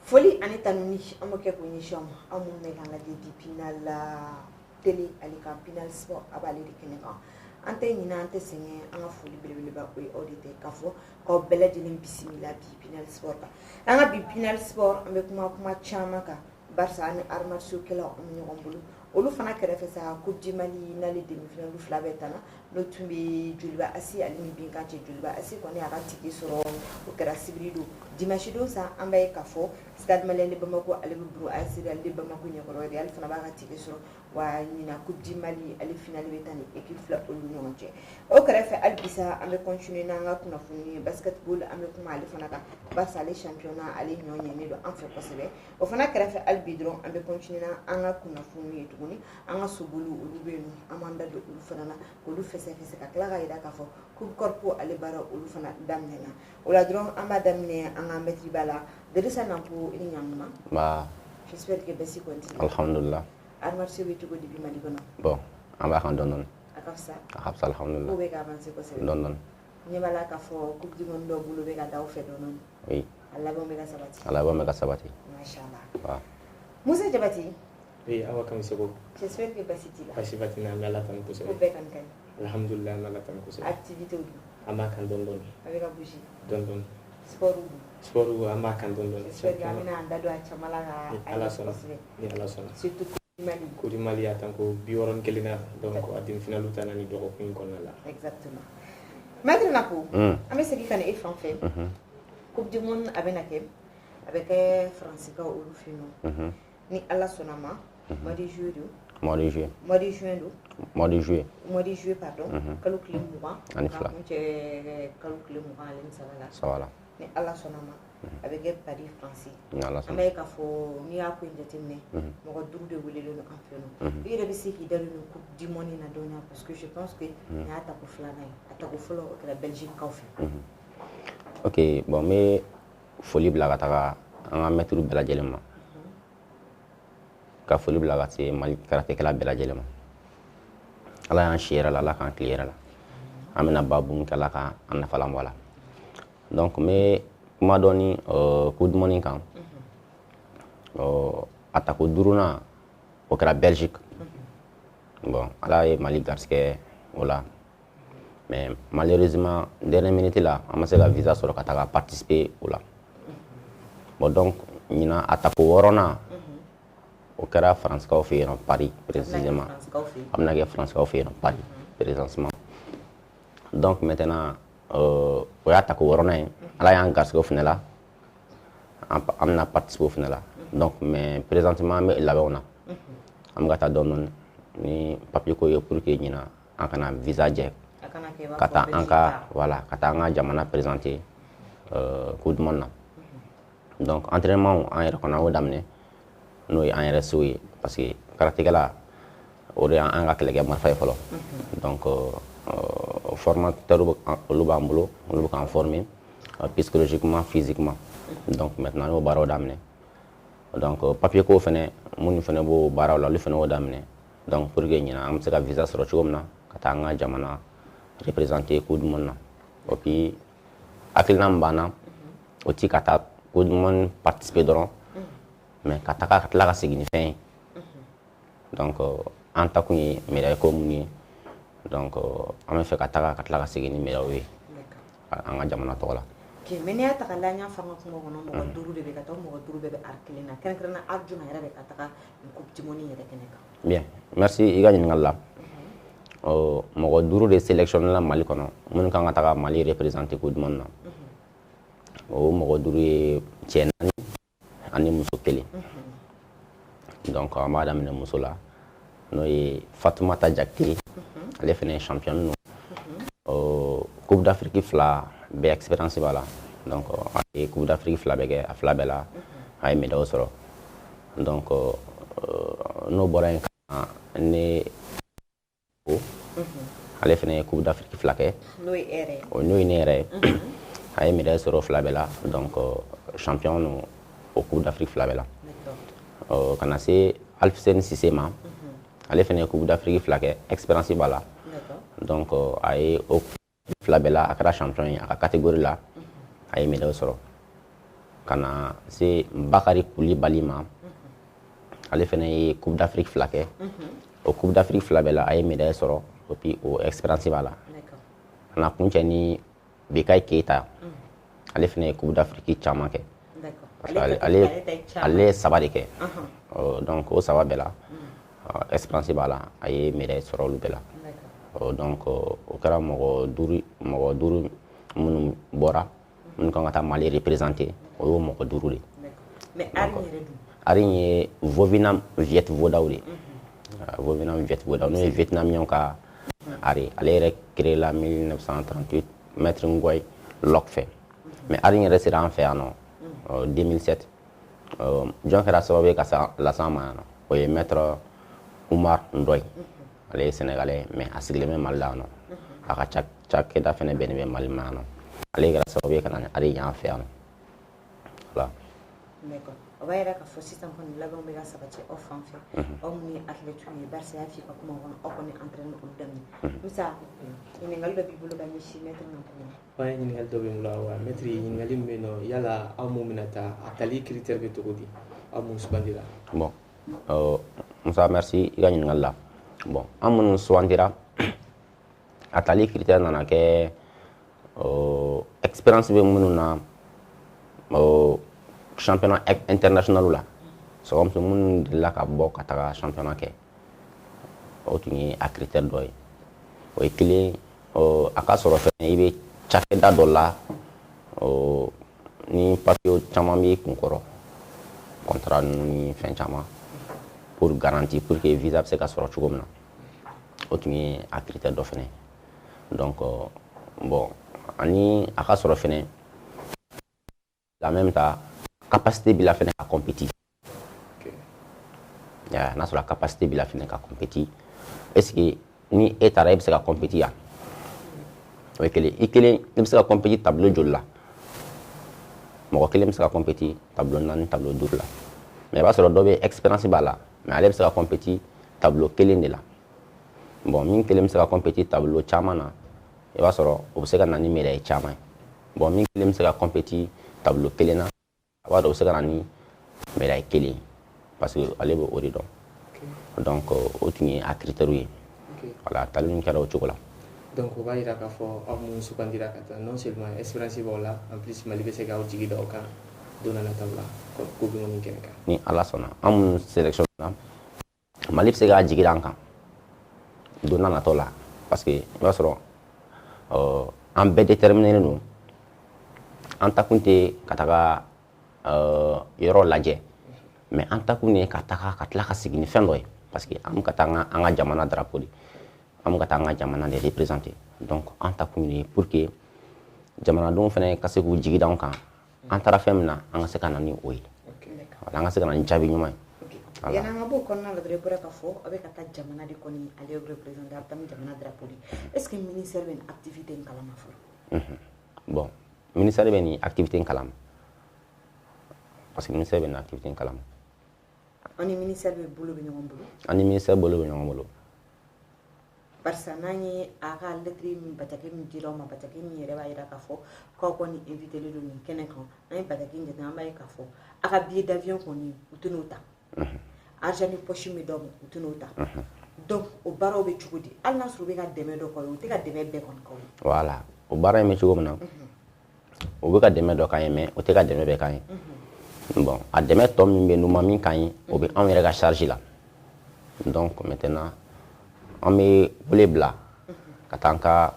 Foli ani tanuni, an b'o kɛ k'o ɲɛsin aw ma, aw minnu bɛ k'an lajɛ bi Pinal Télé ale kan, Pinal Sport a b'ale de kɛnɛ kan. An tɛ ɲinɛ, an tɛ sɛgɛn, an ka foli belebeleba, o ye aw de tɛ k'a fɔ k'aw bɛɛ lajɛlen bisimila bi Pinal Sport kan. An ka bi Pinal Sport, an bɛ kuma kuma caman kan, barisa an ni arts martiaux kɛlaw, an bɛ ɲɔgɔn bolo. Olu fana kɛrɛfɛ sa, Coupe du Mali n'ale demi-finale fila bɛɛ tana, n'o tun bɛ Joliba AC ale ni Binkan cɛ. Joliba AC kɔni y'a ka ticket sɔrɔ, o kɛra sibiri don. Dimanche don sa, an b'a ye k'a fɔ Stade Malien de Bamako, ale bɛ Buru AS ale de Bamako ɲɛkɔrɔ. Real fana b'a ka ticket sɔrɔ. Wa ɲinan, Coupe du Mali ale finale bɛ taa ni équipe fila olu ɲɔgɔn cɛ. O kɛrɛfɛ, hali bisa an bɛ continuer n'an ka kunnafoni ye. Basketball, an bɛ kuma ale fana kan, barisa ale championnat ale ɲɔ ɲɛnen don an fɛ kosɛbɛ. O fana kɛrɛfɛ, hali bi dɔrɔn an bɛ continuer n'an ka kunnafoni ye tuguni. An ka soboliw, olu bɛ yen nɔ, an b'an da don olu fana na k'olu fɛsɛfɛsɛ, ka tila k'a jira k'a fɔ Coupe Corpo ale baara, olu fana daminɛna. O la dɔrɔn, an b'a daminɛ an ka maître ba la, Dirisa Nanpo, i ni ɲankuma. Ba. J'espère que basi kɔni t'i la. Alhamdulillah. Arts martiaux bɛ cogo di bi Mali kɔnɔ? Bon, an b'a kan dɔɔni dɔɔni. A ka fisa. A ka fisa, alhamdulillah. Ko bɛ ka avancer kosɛbɛ. Dɔɔni dɔɔni. Ɲɛ b'a la k'a fɔ Coupe du monde dɔw bolo bɛ ka da aw fɛ dɔɔni dɔɔni. Oui. A labanw bɛ ka sabati. A laban bɛ ka sabati. Mashallah. Wa. Musa Jabati. Oui, Awa Kamisoko. J'espère que basi t'i la. Basi ba tɛ n na, an bɛ Ala tanu Ko kosɛbɛ. bɛɛ kɔni ka ɲi. Alhamdulillah, an bɛ Ala tanu kosɛbɛ. Activité dun? An b'a kan dɔɔni dɔɔni. A bɛ ka bouger. Dɔɔni dɔɔni. Sport dun? Sport, an b'a kan dɔɔni dɔɔni. J'espère que an bɛna an da don a caman la ka Ni a Ala ɲɛfɔ sɔnna. kosɛbɛ. Ni Ala sɔnna. Surtout Coupe du Mali. Coupe du Mali a tan ko 61 na, donc a demi-finale ta na ni dɔgɔkun in kɔnɔna la. Exactement. Maître Napo, an bɛ segin ka na e fan fɛ. Coupe du monde a bɛna kɛ, a bɛ kɛ Faransikaw olu fɛ yen nɔ. Ni Ala sɔnna ma, mois de juillet don. Mois de juillet. Mois de juin don. Mois de juillet. Mois de juillet, pardon. Kalo tile 20 Ani k'a fila. kuncɛ kalo tile 23 la. Saba la. Ni Ala sɔnna ma, a bɛ kɛ Paris, France. Ni Ala An sɔnna. b'a ye k'a fɔ n'i y'a ko in jateminɛ, mɔgɔ duuru de welelen don an fɛ yen nɔ. I yɛrɛ bɛ se k'i da don nin Coupe du monde in na dɔɔnin, parce que je pense que nin y'a tako filanan ye. A tako fɔlɔ, o kɛra Belgique kaw fɛ. Ok, bon, n bɛ foli bila ka taga an ka maître bɛɛ lajɛlen ma. Ka foli bila ka se Mali karatékɛla bɛɛ lajɛlen ma. Ala y'an si yɛrɛ la, Ala k'an tile yɛrɛ la. An bɛna baabu min kɛ, Ala k'an nafalan bɔ a la. Donc n bɛ kuma dɔɔni Coupe du monde kan. A tako duurunan, o kɛra Belgique. Bon, Ala ye Mali garisɛgɛ o la. Mais malheureusement, dernière minute la, an ma se ka visa sɔrɔ ka taga participer o la. Bon, donc ɲinan, a tako wɔɔrɔnan, o kɛra Faransikaw fɛ yen nɔ, Paris précisément. Faransikaw fɛ yen. A bɛna kɛ Faransikaw fɛ yen nɔ, Paris précisément. Donc maintenant, o y'a tako wɔɔrɔnan ye. Ala y'an garisɛgɛ o fana la. An bɛna participer o fana la. Donc mais présentement, an bɛ labɛnw na. An bɛ ka taa dɔɔni dɔɔni ni papier ko ye pour que ɲinan an kana visa jɛ A kana kɛ i b'a ka fɔ taa an Belgique ka ta. Voilà, ka taa an ka jamana présenter Coupe du monde na. Donc entraînement, an yɛrɛ kɔnɔ, an y'o daminɛ, n'o ye an yɛrɛ sew ye, parce que karatékɛla, o de y'an ka kɛlɛkɛ marifa ye fɔlɔ. Donc formateur, olu b'an bolo, olu bɛ k'an former psychologiquement, physiquement. Donc maintenant, an y'o baaraw daminɛ. Donc papier ko fɛnɛ, minnu fɛnɛ b'o baaraw la, olu fɛnɛ y'o daminɛ. Donc pour que ɲinan an bɛ se ka visa sɔrɔ cogo min na ka taa an ka jamana représenter Coupe du monde na. Et puis hakilina min b'an na, o ti ka taa Coupe du monde participer dɔrɔn, mais ka taga ka tila ka segin ni fɛn ye. Donc an ta kun ye médaille ko mun ye. Donc an bɛ fɛ ka taga ka tila ka segin ni médaille ye an ka jamana tɔgɔ la. Ok, mais n'i y'a ta k'a lajɛ, an y'a fɔ an ka kuma kɔnɔ, mɔgɔ duuru de bɛ ka taa, mɔgɔ duuru bɛɛ bɛ art kelen na. Kɛrɛnkɛrɛnnenya, art jumɛn yɛrɛ bɛ ka taga nin Coupe du monde yɛrɛ kɛnɛ kan? Bien, merci i ka ɲininkali la. Mɔgɔ duuru de sélectionné la Mali kɔnɔ minnu kan ka taga Mali représenter Coupe du monde na. O mɔgɔ duuru ye cɛ naani ani muso kelen. Donc an b'a daminɛ muso la, n'o ye Fatumata Jakite. Ale fɛnɛ ye championne don. Coupe d'Afrique fila bɛɛ expérience b'a la. Donc a ye Coupe d'Afrique fila bɛɛ kɛ, a fila bɛɛ la a ye médaille sɔrɔ. Donc n'o bɔra yen, ka ne o ale fɛnɛ ye Coupe d'Afrique fila kɛ. N'o ye e yɛrɛ ye. O n'o ye ne yɛrɛ ye. A ye médaille sɔrɔ fila bɛɛ la, donc champion don o Coupe d'Afrique fila bɛɛ la. Ka na se Alfuseni Sise ma, ale fɛnɛ ye Coupe d'Afrique fila kɛ, expérience b'a la. Donc a ye o fila bɛɛ la, a kɛra champion ye a ka catégorie la, a ye médaille sɔrɔ. Ka na se Bakari Kulibali ma, ale fana ye Coupe d'Afrique fila kɛ. O Coupe d'Afrique fila bɛɛ la, a ye médaille sɔrɔ, et puis o expérience b'a la. Ka na kuncɛ ni Bekayi Keyita, ale fana ye Coupe d'Afrique caman kɛ. Parce que ale ye saba de kɛ. Donc o saba bɛɛ la, expérience b'a la, a ye médaille sɔrɔ olu bɛɛ la. Donc o kɛra mɔgɔ duuru, mɔgɔ duuru minnu bɔra, minnu kan ka taa Mali représenter, o y'o mɔgɔ duuru de. Art in ye Vovinam Viet Vo Dao de. Vovinam Viet Vo Dao, n'o ye Vietnamien ka art ye. Ale yɛrɛ créé la 1938 maître Ngoy Lok fɛ. Mais art in yɛrɛ sera an fɛ yan nɔ 2007. Jɔn kɛra sababu ye ka las'an ma yan nɔ? O ye maître Umar Ndoye. Ale ye sénégalais, mais a sigilen bɛ Mali la yan nɔ. A ka cakɛda fɛnɛ bɛnnen bɛ Mali ma yan nɔ. Ale kɛra sababu ye ka na ni art in y'an fɛ yan nɔ. Voilà. D'accord. O b'a yira k'a fɔ sisan kɔni labɛnw bɛ ka sabati aw fan fɛ, aw minnu ye athlètes ye, barisa y'a f'i ka kuma kɔnɔ, aw kɔni entraînement olu daminɛ. Musa, ɲininkali dɔ b'i bolo ka ɲɛsin maître ma tuguni? Ouais, ɲininkali dɔ bɛ n bolo. Wa maître, ɲininkali min bɛ yen nɔ, yala aw mun bɛna taa, a tali critère bɛ cogo di, aw mun sugandira? Bon, Musa, merci i ka ɲininkali la. Bon, an minnu sugandira, a tali critère nana kɛ expérience bɛ minnu na championnat international la. C'est comme minnu delila ka bɔ ka taga championnat kɛ, o tun ye a critère dɔ ye. O ye kelen. A ka sɔrɔ fɛnɛ i bɛ cakɛda dɔ la ni papier caman b'i kun kɔrɔ, contrat ninnu ni fɛn caman, pour garantie, pour que visa bɛ se ka sɔrɔ cogo min na. O tun ye a critère dɔ fɛnɛ. Donc bon, ani a ka sɔrɔ fɛnɛ en même temps capacité b'i la fɛnɛ ka compétir. N'a sɔrɔ capacité b'i la fɛnɛ ka compétir, est ce que ni e taara, e bɛ se ka compétir yan? O ye kelen. I kelen, i bɛ se ka compétir tableau joli la? Mɔgɔ kelen bɛ se ka compétir tableau naani, tableau duuru la. Mais i b'a sɔrɔ dɔ bɛ, expérience b'a la, mais ale bɛ se ka compétir tableau kelen de la. Bon, min kelen bɛ se ka compétir tableau caman na, i b'a sɔrɔ o bɛ se ka na ni médaille caman ye. Bon, min kelen bɛ se ka compétir tableau kelen na, a b'a dɔn o bɛ se ka na ni médaille kelen ye, parce que ale bɛ o de dɔn. Donc o tun ye a critère ye. Voilà, tali min kɛra o cogo la. Donc o b'a yira k'a fɔ aw mun sugandira ka taa, non seulement expérience b'aw la, en plus Mali bɛ se k'aw jigi da aw kan don n'a nataw la ko bɛ nin kɛnɛ kan. Ni Ala sɔnna, an minnu sélection na, Mali bɛ se k'a jigi da an kan don n'a nataw la, parce que i b'a sɔrɔ an bɛɛ déterminé don. An takun tɛ ka taga yɔrɔ lajɛ, mais an takun ye ka taga ka tila ka segin ni fɛn dɔ ye, parce que an bɛ ka taa an ka jamana drapeau de, an bɛ ka taa an ka jamana de représenter. Donc an takun ye pour que jamanadenw fana ka se k'u jigi da an kan, an taara fɛn min na, an ka se ka na ni o ye. Voilà, an ka se ka na ni jaabi ɲuman ye. Yanni an ka bɔ o kɔnɔna la dɔrɔn, i bɔra k'a fɔ aw bɛ ka taa jamana de kɔni ale représenter, a bɛ taa ni jamana drapeau de. Est ce que ministère bɛ nin activité in kalama fɔlɔ? Bon, ministère bɛ nin activité in kalama, parce que ministère bɛ nin activité in kalama. An ni ministère bɛ bolo bɛ ɲɔgɔn bolo? An ni ministère bolo bɛ ɲɔgɔn bolo. Barisa n'an ye a ka lettre min, bataki min dira aw ma, bataki min yɛrɛ b'a jira k'a fɔ k'aw kɔni invité don nin kɛnɛ kan, an ye bataki in jate, an b'a ye k'a fɔ a ka billet d'avion kɔni, u tɛn'o ta, argent de poche min d'aw ma, u tɛn'o ta. Donc o baaraw bɛ cogo di? Hali n'a sɔrɔ u bɛ ka dɛmɛ dɔ k'aw ye, u tɛ ka dɛmɛ bɛɛ kɔni k'aw ye. Voilà, o baara in bɛ cogo min na, u bɛ ka dɛmɛ dɔ k'an ye, mais u tɛ ka dɛmɛ bɛɛ k'an ye. Bon, a dɛmɛ tɔ min bɛ yen, n'u ma min k'an ye, o bɛ anw yɛrɛ ka charge la. Donc maintenant an bɛ wele bila ka taa an ka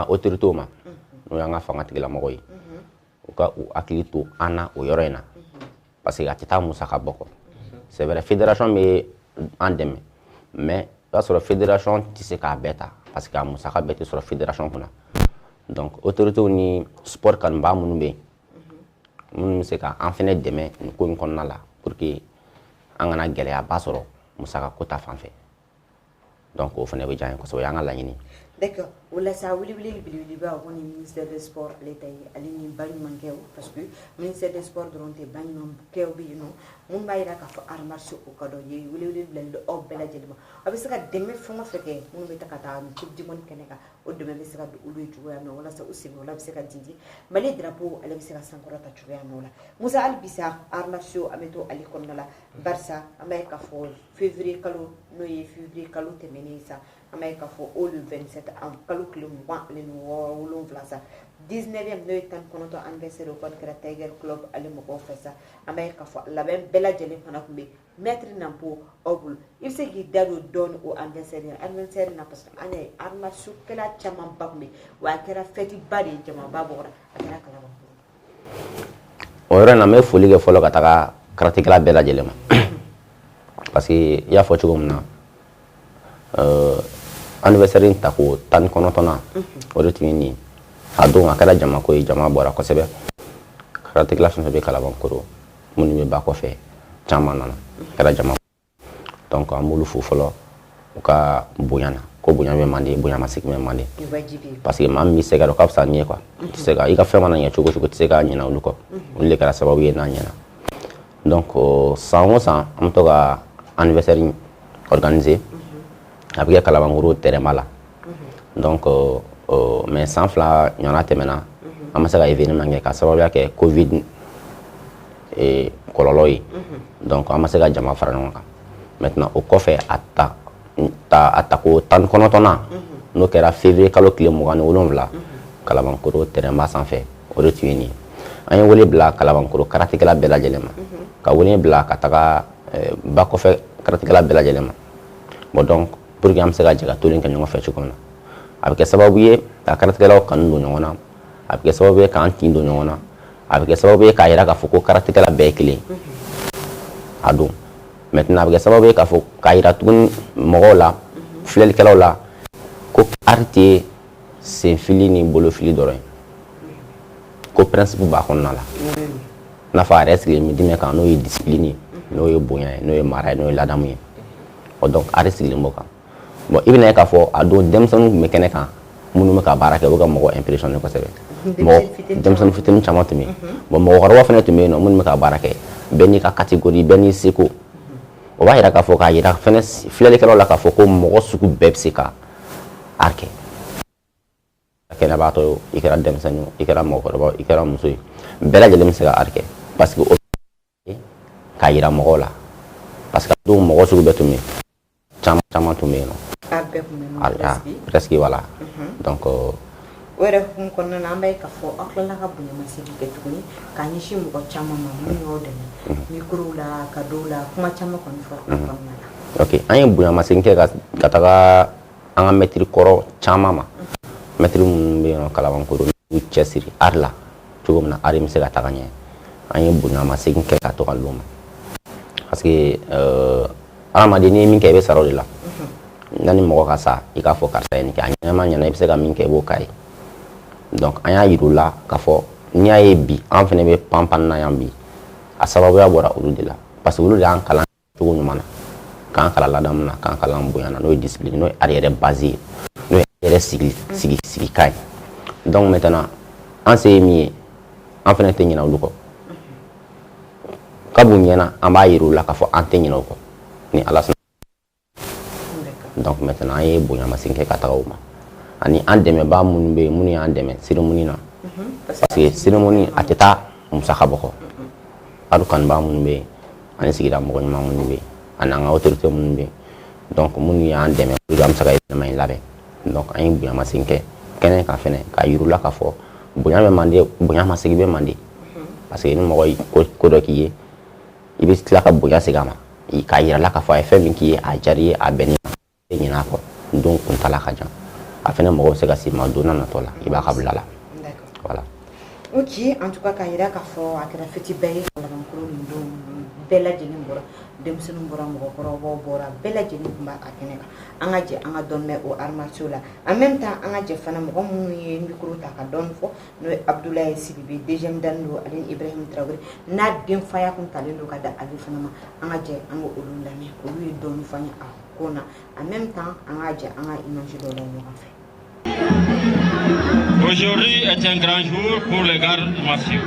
autorités ma, n'o y'an ka fanga tigilamɔgɔw ye, u ka u hakili to an na o yɔrɔ in na, parce que a tɛ taa musaka bɔ kɔ. C'est vrai, fédération bɛ an dɛmɛ, mais i b'a sɔrɔ fédération tɛ se k'a bɛɛ ta, parce que a musaka bɛɛ tɛ sɔrɔ fédération kunna. Donc autorités ni sport kanubaa minnu bɛ yen, minnu bɛ se ka an fɛnɛ dɛmɛ nin ko in kɔnɔna la, pour que an kana gɛlɛyaba sɔrɔ musaka ko ta fan fɛ, donc o fana bɛ diya an ye kosɛbɛ, o y'an ka laɲini. D'accord, o la sa, welewele belebeleba, o kɔni ministère des Sports ale ta ye, ale ni baɲumankɛw, parce que ministère des Sports dɔrɔn tɛ, baɲumankɛw bɛ yen nɔ mun b'a jira k'a fɔ arts martiaux o ka dɔn ye. Welewele bilalen don aw bɛɛ lajɛlen ma. A bɛ se ka dɛmɛ fɛn o fɛn kɛ, minnu bɛ taa ka taa Coupe du monde kɛnɛ kan, o dɛmɛ bɛ se ka don olu ye cogoya min na, walasa u senkɔrɔla bɛ se ka dindi, Mali drapeau ale bɛ se ka sankɔrɔta cogoya min na. O la, Musa, hali bi sa, arts martiaux, an bɛ to ale kɔnɔna la, barisa an b'a ye k'a fɔ février kalo, n'o ye février kalo tɛmɛnen sa, an b'a ye k'a fɔ o le 27, an kalo tile 27 sa, 19e, n'o ye 19 anniversaire, o kɔni kɛra Tiger Club ale mɔgɔw fɛ sa. An b'a ye k'a fɔ labɛn bɛɛ lajɛlen fana tun bɛ maître Nampo aw bolo. I bɛ se k'i da don dɔɔni o anniversaire na, parce que an y'a ye arts martiaux kɛla camanba tun bɛ yen, wa a kɛra fête ba de ye, jamaba bɔra, a kɛra Kalabankɔrɔ. O yɔrɔ in na, n bɛ foli kɛ fɔlɔ ka taga karatékɛla bɛɛ lajɛlen ma, parce que i y'a fɔ cogo min na, anniversaire in ta ko 19nan, o de tun ye nin ye. A don a kɛra jamako ye, jama bɔra kosɛbɛ. Karatékɛla fɛn fɛn bɛ Kalabankɔrɔ, minnu bɛ ba kɔfɛ, caman nana, a kɛra jama. Donc an b'olu fo fɔlɔ u ka bonya na, ko bonya bɛ man di, bonya ma segin bɛ man di, parce que maa min b'i sɛgɛrɛ, o ka fisa ni ye quoi. I tɛ se ka i ka fɛn mana ɲɛ cogo o cogo, i tɛ se ka ɲinɛ olu kɔ. Olu de kɛra sababu ye n'a ɲɛna. Donc san o san, an bɛ to ka anniversaire organiser, a bɛ kɛ Kalabankɔrɔ terrain ba la. Donc mais san 2 ɲɔgɔnna tɛmɛna, an ma se ka événement kɛ ka sababuya kɛ Covid kɔlɔlɔ ye. Donc an ma se ka jama fara ɲɔgɔn kan. Maintenant, o kɔfɛ, a ta ko 19nan, n'o kɛra février kalo tile 27, Kalabankɔrɔ terrain ba sanfɛ, o de tun ye nin ye. An ye wele bila Kalabankɔrɔ karatékɛla bɛɛ lajɛlen ma, ka wele bila ka taga ba kɔfɛ karatékɛla bɛɛ lajɛlen ma. Bon, donc pour que an bɛ se ka jɛ ka toli kɛ ɲɔgɔn fɛ cogo min na, a bɛ kɛ sababu ye ka karatékɛlaw kanu don ɲɔgɔn na, a bɛ kɛ sababu ye k'an tin don ɲɔgɔn na, a bɛ kɛ sababu ye k'a jira k'a fɔ ko karatékɛla bɛɛ ye kelen a don. Maintenant, a bɛ kɛ sababu ye k'a fɔ k'a jira tuguni mɔgɔw la, filɛlikɛlaw la, ko art tɛ senfili ni bolofili dɔrɔn ye, ko principe b'a kɔnɔna la, i n'a fɔ a yɛrɛ sigilen bɛ jumɛn kan, n'o ye discipline ye, n'o ye bonya ye, n'o ye mara ye, n'o ye ladamu ye. Ɔ donc art sigilen b'o kan. Bon, i bɛna ye k'a fɔ a don denmisɛnninw tun bɛ kɛnɛ kan, minnu bɛ ka baara kɛ, u bɛ ka mɔgɔ impressionner kosɛbɛ. Mɔgɔ denmisɛnnin fitinin caman tun bɛ yen. Bon, mɔgɔkɔrɔba fana tun bɛ yen nɔ, minnu bɛ ka baara kɛ. Bɛɛ n'i ka catégorie, bɛɛ n'i seko. O b'a yira k'a fɔ, k'a yira fɛnɛ filɛlikɛlaw la k'a fɔ ko mɔgɔ sugu bɛɛ bɛ se ka art kɛ. Kɛnɛbaatɔ ye o, i kɛra denmisɛnnin o, i kɛra mɔgɔkɔrɔba o, i kɛra muso ye, bɛɛ lajɛlen bɛ se ka art kɛ, parce que o k'a yira mɔgɔw la, parce que a don mɔgɔ sugu bɛɛ tun bɛ yen, caman caman tun bɛ yen nɔ. A bɛɛ tun bɛ yen nɔ. Presque, voilà. Donc o yɛrɛ hukumu kɔnɔna na, an b'a ye k'a fɔ aw tilala ka bonyamasegin kɛ tuguni k'a ɲɛsin mɔgɔ caman ma minnu y'aw dɛmɛ micro la, ka dɔw la kuma caman kɔni fɔra a kɔnɔna la. Ok, an ye bonyamasegin kɛ ka taga an ka maître kɔrɔ caman ma, maître minnu bɛ yen nɔ Kalabankɔrɔ, n'u cɛsiri art la cogo min na art bɛ se ka taga ɲɛ. An ye bonyamasegin kɛ ka to ka l'u ma, parce que hadamaden, n'i ye min kɛ, i bɛ sara o de la. Yanni mɔgɔ ka sa, i k'a fɔ karisa ye nin kɛ, a ɲɛnama ɲɛna, i bɛ se ka min kɛ, i b'o k'a ye. Donc an y'a yir'u la k'a fɔ n'i y'a ye bi an fana bɛ panpan na yan bi, a sababuya bɔra olu de la, parce que olu de y'an kalan cogo ɲuman na, k'an kalan ladamu na, k'an kalan bonya na, n'o ye discipline, n'o ye art yɛrɛ base ye, n'o ye yɛrɛ sigi sigi sigikan ye. Donc maintenant, an se ye min ye, an fana tɛ ɲinɛ olu kɔ. Kab'u ɲɛna, an b'a yir'u la k'a fɔ an tɛ ɲinɛ o kɔ ni Ala sɔnna. Donc maintenant, an ye bonyamasegin kɛ ka taga o ma, ani an dɛmɛbaa minnu bɛ yen, minnu y'an dɛmɛ cérémonie na, parce que cérémonie a tɛ taa musaka bɔ kɔ. Hali kanubaa minnu bɛ yen, ani sigida mɔgɔ ɲuman minnu bɛ yen, ani an ka autorité minnu bɛ yen, donc minnu y'an dɛmɛ pour que an bɛ se ka événement in labɛn. Donc an ye bonyamasegin kɛ kɛnɛ kan fɛnɛ, k'a yir'u la k'a fɔ bonya bɛ mande, bonya masegin bɛ mande, parce que ni mɔgɔ ye ko dɔ k'i ye, i bɛ tila ka bonya segin a ma, k'a yira la k'a fɔ a ye fɛn min k'i ye, a diyara i ye, a bɛnn'i ma, e ɲinɛ a kɔ. Don kuntala ka jan, a fɛnɛ mɔgɔ bɛ se ka s'i ma don n'a natɔ la, i b'a ka bila la. Voilà. Ok, en tout cas, k'a yira k'a fɔ a kɛra fête bɛɛ ye Kalabankɔrɔ nin don. Bɛɛ lajɛlen bɔra, denmisɛnninw bɔra, mɔgɔkɔrɔbaw bɔra, bɛɛ lajɛlen tun b'a kɛnɛ kan. An ka jɛ an ka dɔn mɛn o arts martiaux la. En même temps, an ka jɛ fana mɔgɔ minnu ye micro ta ka dɔɔni fɔ, n'o ye Abdoulaye Sidibe, deuxième dan don, ale ni Ibrahim Traoré n'a denfaya kun talen don ka da ale fana ma. An ka jɛ an ka olu lamɛn, olu ye dɔɔni fɔ an ye a ko na. En même temps, an ka jɛ an ka image dɔ la ɲɔgɔn fɛ. Aujourd'hui est un grand jour pour les arts martiaux.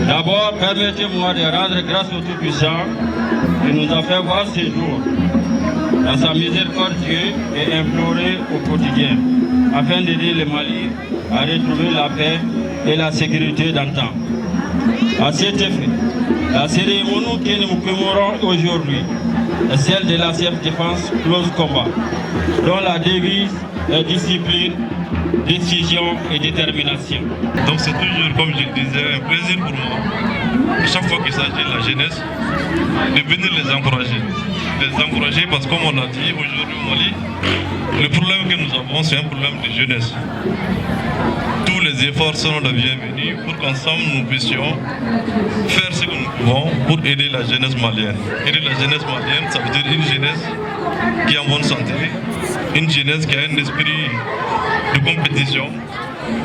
D'abord, permettez-moi de rendre grâce au Tout-Puissant qui nous a fait voir ce jour. Dans sa miséricorde, Dieu est imploré au quotidien afin d'aider le Mali à retrouver la paix et la sécurité d'antan. À cet effet, la cérémonie que nous commémorons aujourd'hui est celle de la self-défense close combat, dont la devise est discipline, décision et détermination. Donc c'est toujours, comme je le disais, un plaisir pour moi, à chaque fois qu'il s'agit de la jeunesse, de venir les encourager. Les encourager parce que, comme on l'a dit, aujourd'hui au Mali, le problème que nous avons, c'est un problème de jeunesse. Tous les efforts seront les bienvenus pour qu'ensemble nous puissions faire ce que nous pouvons pour aider la jeunesse malienne. Aider la jeunesse malienne, ça veut dire une jeunesse qui est en bonne santé, une jeunesse qui a un esprit de compétition.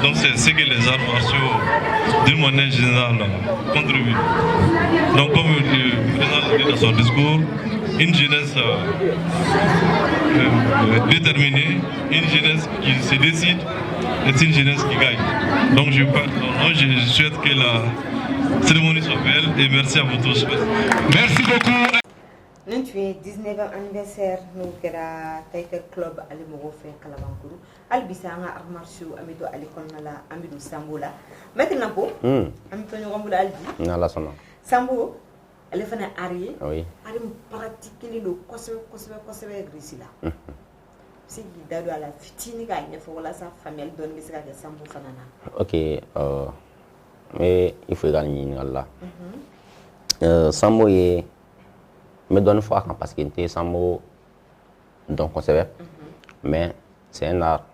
Donc c'est ce que les arts martiaux, d'une manière générale, contribuent. Donc comme le président l'a dit dans son discours, une jeunesse déterminée, une jeunesse qui se décide, est une jeunesse qui gagne. Donc je souhaite que la cérémonie soit belle et merci à vous tous. Merci beaucoup. Nin tun ye 19 anniversaire n'o kɛra Tiger Club ale mɔgɔw fɛ Kalabankuru. Hali bi sa, an ka arts martiaux, an bɛ to ale kɔnɔna la, an bɛ don sambo la. Maître Napo, an bɛ to ɲɔgɔn bolo hali bi. N'Ala sɔnna. Sambo ale fana ye art ye, Oui. art min pratiquer don kosɛbɛ kosɛbɛ kosɛbɛ Russie la. I bɛ se k'i da don a la fitinin k'a ɲɛfɔ walasa faamuyali dɔɔni bɛ se ka kɛ sambo fana na? Ok, n bɛ i fo i ka nin ɲininkali la. Sambo ye, n bɛ dɔɔni fɔ a kan parce que n tɛ sambo dɔn kosɛbɛ, mais c'est un art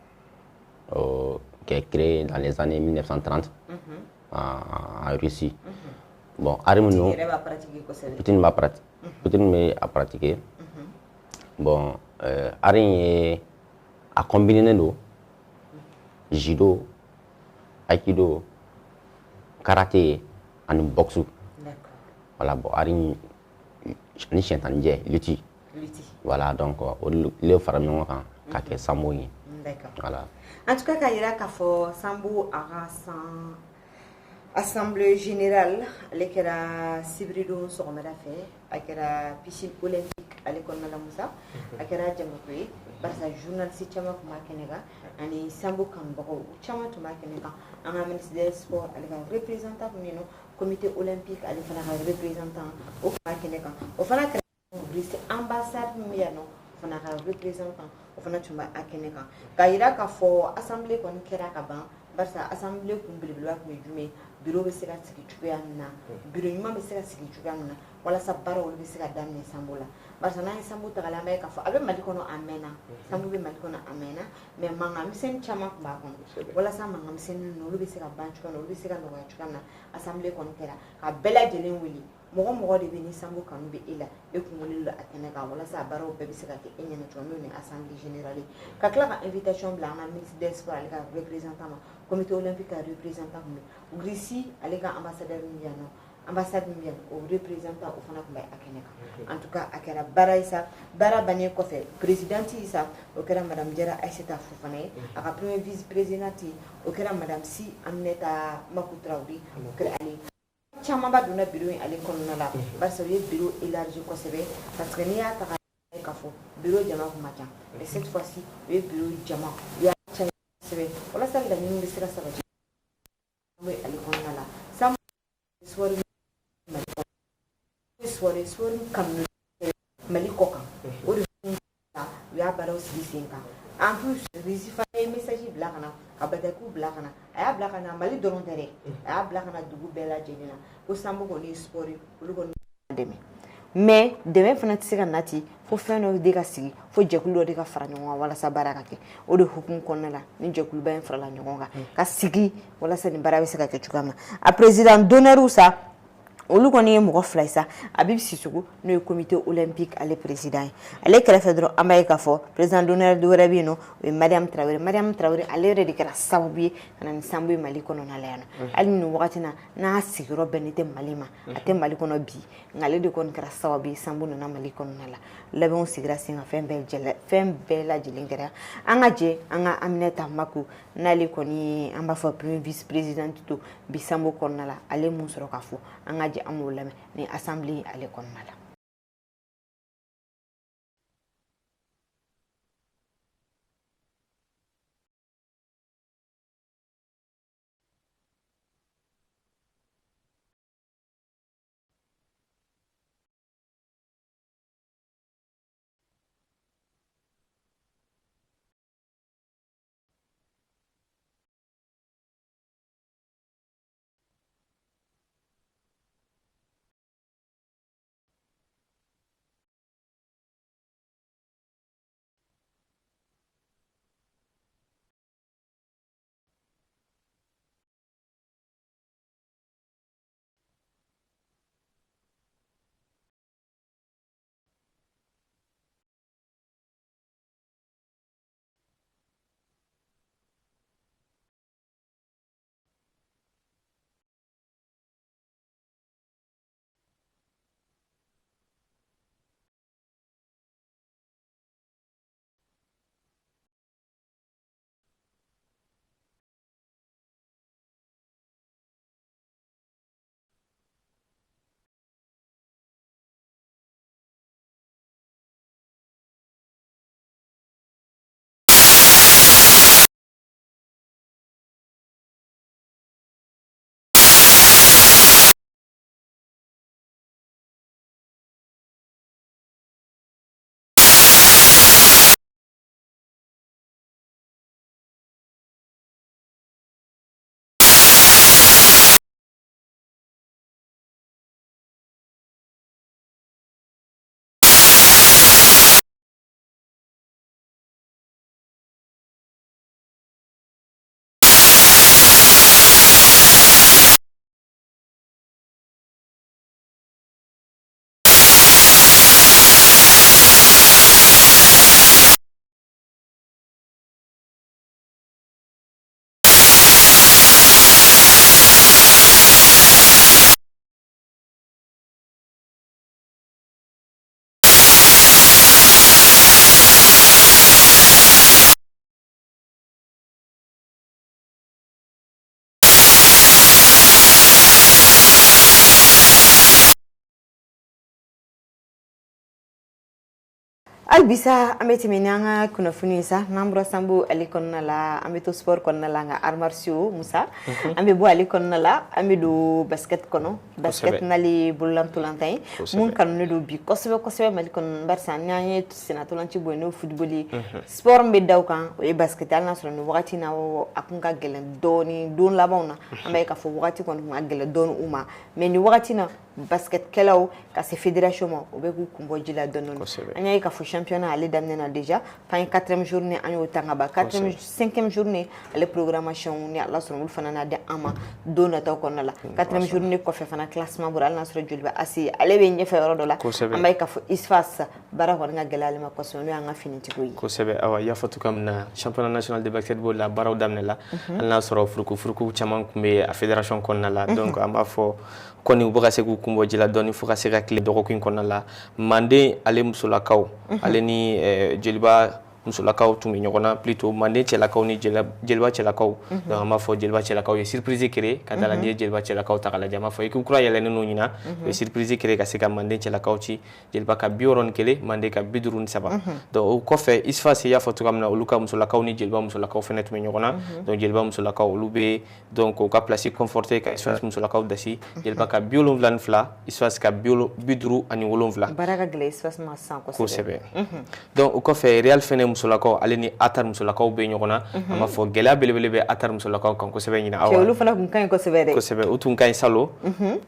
qui est créé dans les années 1930 en Russie. Bon, art min don, yɛrɛ b'a pratiquer kosɛbɛ. Poutine b'a pratiquer, Poutine bɛ a pratiquer. Bon, art in ye a combiné don judo, aikido, karaté ani boxe. Voilà, bon, art in ani siɲɛtanijɛ, lutte. Lutte. Voilà, donc o de fara ɲɔgɔn kan ka kɛ sambo ye. Voilà. En tout cas, k'a yira k'a fɔ sambo a ka san assemblée générale ale kɛra sibiridon sɔgɔmada fɛ, a kɛra piscine olympique ale kɔnɔna la. Musa, a kɛra jamako ye barisa journaliste caman tun b'a kɛnɛ kan ani sambo kanubagaw caman tun b'a kɛnɛ kan. An ka ministre des Sports ale ka représentant tun bɛ yen nɔ, comité olympique ale fana ka représentant o tun b'a kɛnɛ kan, o fana kɛra Russie ambassade min bɛ yan nɔ, o fana ka représentant o fana tun b'a kɛnɛ kan, k'a yira k'a fɔ assemblée kɔni kɛra ka ban. Barisa assemblée kun belebeleba tun ye jumɛn ye? Bureau bɛ se ka sigi cogoya min na, bureau ɲuman bɛ se ka sigi cogoya min na walasa baaraw olu bɛ se ka daminɛ sambo la. Barisa n'an ye sambo ta k'a lajɛ, an b'a ye k'a fɔ a bɛ Mali kɔnɔ a mɛnna, sambo bɛ Mali kɔnɔ a mɛnna, mais mankan misɛnnin caman tun b'a kɔnɔ. Walasa mankan misɛnnin ninnu olu bɛ se ka ban cogoya min na, olu bɛ se ka nɔgɔya cogoya min na, assemblée kɔni kɛra ka bɛɛ lajɛlen wele. Mɔgɔ mɔgɔ de bɛ ni sambo kanu bɛ e la, e kun welelen don a kɛnɛ kan walasa a baaraw bɛɛ bɛ se ka kɛ e ɲɛna cogoya min, n'o ye assemblée générale ye. Ka tila ka invitation bila an ka ministre des Sports ale ka représentant ma, comité olympique ka représentant tun bɛ, Russie ale ka ambassadeur min bɛ yan nɔ, ambassade min bɛ yan, o représentant o fana tun bɛ a kɛnɛ kan. En tout cas, a kɛra baara ye sa. Baara bannen kɔfɛ, présidente ye sa, o kɛra madame Jara Aïssata Fofana ye. A ka premier vice présidente, o kɛra madame Si Aminata Makou Traoré. O kɛra ale camanba donna bureau in ale kɔnɔna la, barisa u ye bureau élargi kosɛbɛ, parce que n'i y'a ta k'a fɔ bureau jama kun ma ca, mais cette fois ci u ye bureau jama, u y'a caya kosɛbɛ walasa laɲiniw bɛ se ka sabati ale kɔnɔna la. Sambo sport Mali kɔnɔ, sport kanu Mali kɔ kan, o de la u y'a baaraw sigi sen kan. En plus, Russie fana ye message bila ka na, ka batakiw bila ka na. A y'a bila ka na Mali dɔrɔn tɛ dɛ, a y'a bila ka na dugu bɛɛ lajɛlen na ko sambo kɔni ye sport ye, olu kɔni dɛmɛ. Mais dɛmɛ fana tɛ se ka na ten fo fɛn dɔ de ka sigi, fo jɛkulu dɔ de ka fara ɲɔgɔn kan walasa baara ka kɛ. O de hukumu kɔnɔna la ni jɛkuluba in farala ɲɔgɔn kan ka sigi walasa nin baara bɛ se ka kɛ cogoya min na. A président d'honneur sa, Olu kɔni ye mɔgɔ fila ye sa, Habib Sissoko, n'o ye comité olympique ale président ye. Ale kɛrɛfɛ dɔrɔn, an b'a ye k'a fɔ président d'honneur dɔ wɛrɛ bɛ yen nɔ, o ye Mariam Traoré. Mariam Traoré, ale yɛrɛ de kɛra sababu ye ka na ni sambo ye Mali kɔnɔna la yan nɔ. Hali ni wagati na n'a sigiyɔrɔ bɛnnen tɛ Mali ma, a tɛ Mali kɔnɔ bi, nka ale de kɔni kɛra sababu ye sambo nana Mali kɔnɔna la. Labɛnw sigira sen kan, fɛn bɛɛ jɛla, fɛn bɛɛ lajɛlen kɛra. An ka jɛ an ka Aminata Mako, n'ale kɔni an b'a fɔ premier vice présidente to bi sambo kɔnɔna la, ale mun sɔrɔ k'a fɔ, an ka jɛ an b'o lamɛn ni assemblée ale kɔnɔna la. Hali bisa an bɛ tɛmɛ ni an ka kunnafoni ye sa. N'an bɔra sambo ale kɔnɔna la, an bɛ to sport kɔnɔna la, nka arts martiaux, Musa, an bɛ bɔ ale kɔnɔna la, an bɛ don basket kɔnɔ. Basket n'ale ye bololantolantan ye mun kanunen don bi kosɛbɛ kosɛbɛ Mali kɔnɔ, barisa n'an ye sennatolanci bɔ yen, n'o football ye, sport min bɛ da o kan, o ye basket. Hali n'a sɔrɔ nin wagati na a kun ka gɛlɛn dɔɔni, don labanw na an b'a ye k'a fɔ wagati kɔni kun ka gɛlɛn dɔɔni u ma, mais nin wagati na basketkɛlaw ka se fédération ma, o bɛ k'u kun bɔ ji la dɔɔni dɔɔni. An y'a ye k'a fɔ championnat ale daminɛna déjà f'an ye quatrième journée, an y'o ta ka ban, quatrième, cinquième journée ale programmation, ni Ala sɔnna, olu fana na di an ma don nataw kɔnɔna la. Quatrième journée kɔfɛ fana, classement bɔra. Hali n'a sɔrɔ Joliba AC ale bɛ ɲɛfɛ yɔrɔ dɔ la, an b'a ye k'a fɔ ISFAS baara kɔni ka gɛlɛn ale ma kosɛbɛ, n'o y'an ka finitigiw ye. Kosɛbɛ. Awa, i y'a fɔ cogoya min na, championnat national de basketball la, baaraw daminɛla, hali n'a sɔrɔ furuku-furuku caman tun bɛ a fédération kɔnɔna la. Donc an b'a fɔ kɔni u bɛ ka se k'u kun bɔ ji la dɔɔni fo ka se ka tile dɔgɔkun in kɔnɔna la. Manden ale musolakaw, ale ni Joliba musolakaw tun bɛ ɲɔgɔn na, plutôt Manden cɛlakaw ni Joliba cɛlakaw. Donc an b'a fɔ Joliba cɛlakaw ye surprise créer ka da la. N'i ye Joliba cɛlakaw ta k'a lajɛ, an b'a fɔ équipe kura yɛlɛnnen don ɲinan, u ye surprise créer ka se ka Manden cɛlakaw ci, Joliba ka 61, Manden ka 53. Donc o kɔfɛ, ISFAS, i y'a fɔ cogoya min na, olu ka musolakaw ni Joliba musolakaw fana tun bɛ ɲɔgɔn na. Donc Joliba musolakaw, olu bɛ donc u ka place conforté ka ISFAS musolakaw dasi, Joliba ka 72, ISFAS ka 57. Baara ka gɛlɛn ISFAS ma sisan. Kosɛbɛ. Donc o kɔfɛ, Real fana musolakaw ale ni Atar musolakaw bɛ ɲɔgɔn na. An b'a fɔ gɛlɛya belebele bɛ Atar musolakaw kan kosɛbɛ ɲinan, Awa. Olu fana tun ka ɲi kosɛbɛ dɛ. Kosɛbɛ, u tun ka ɲi salon,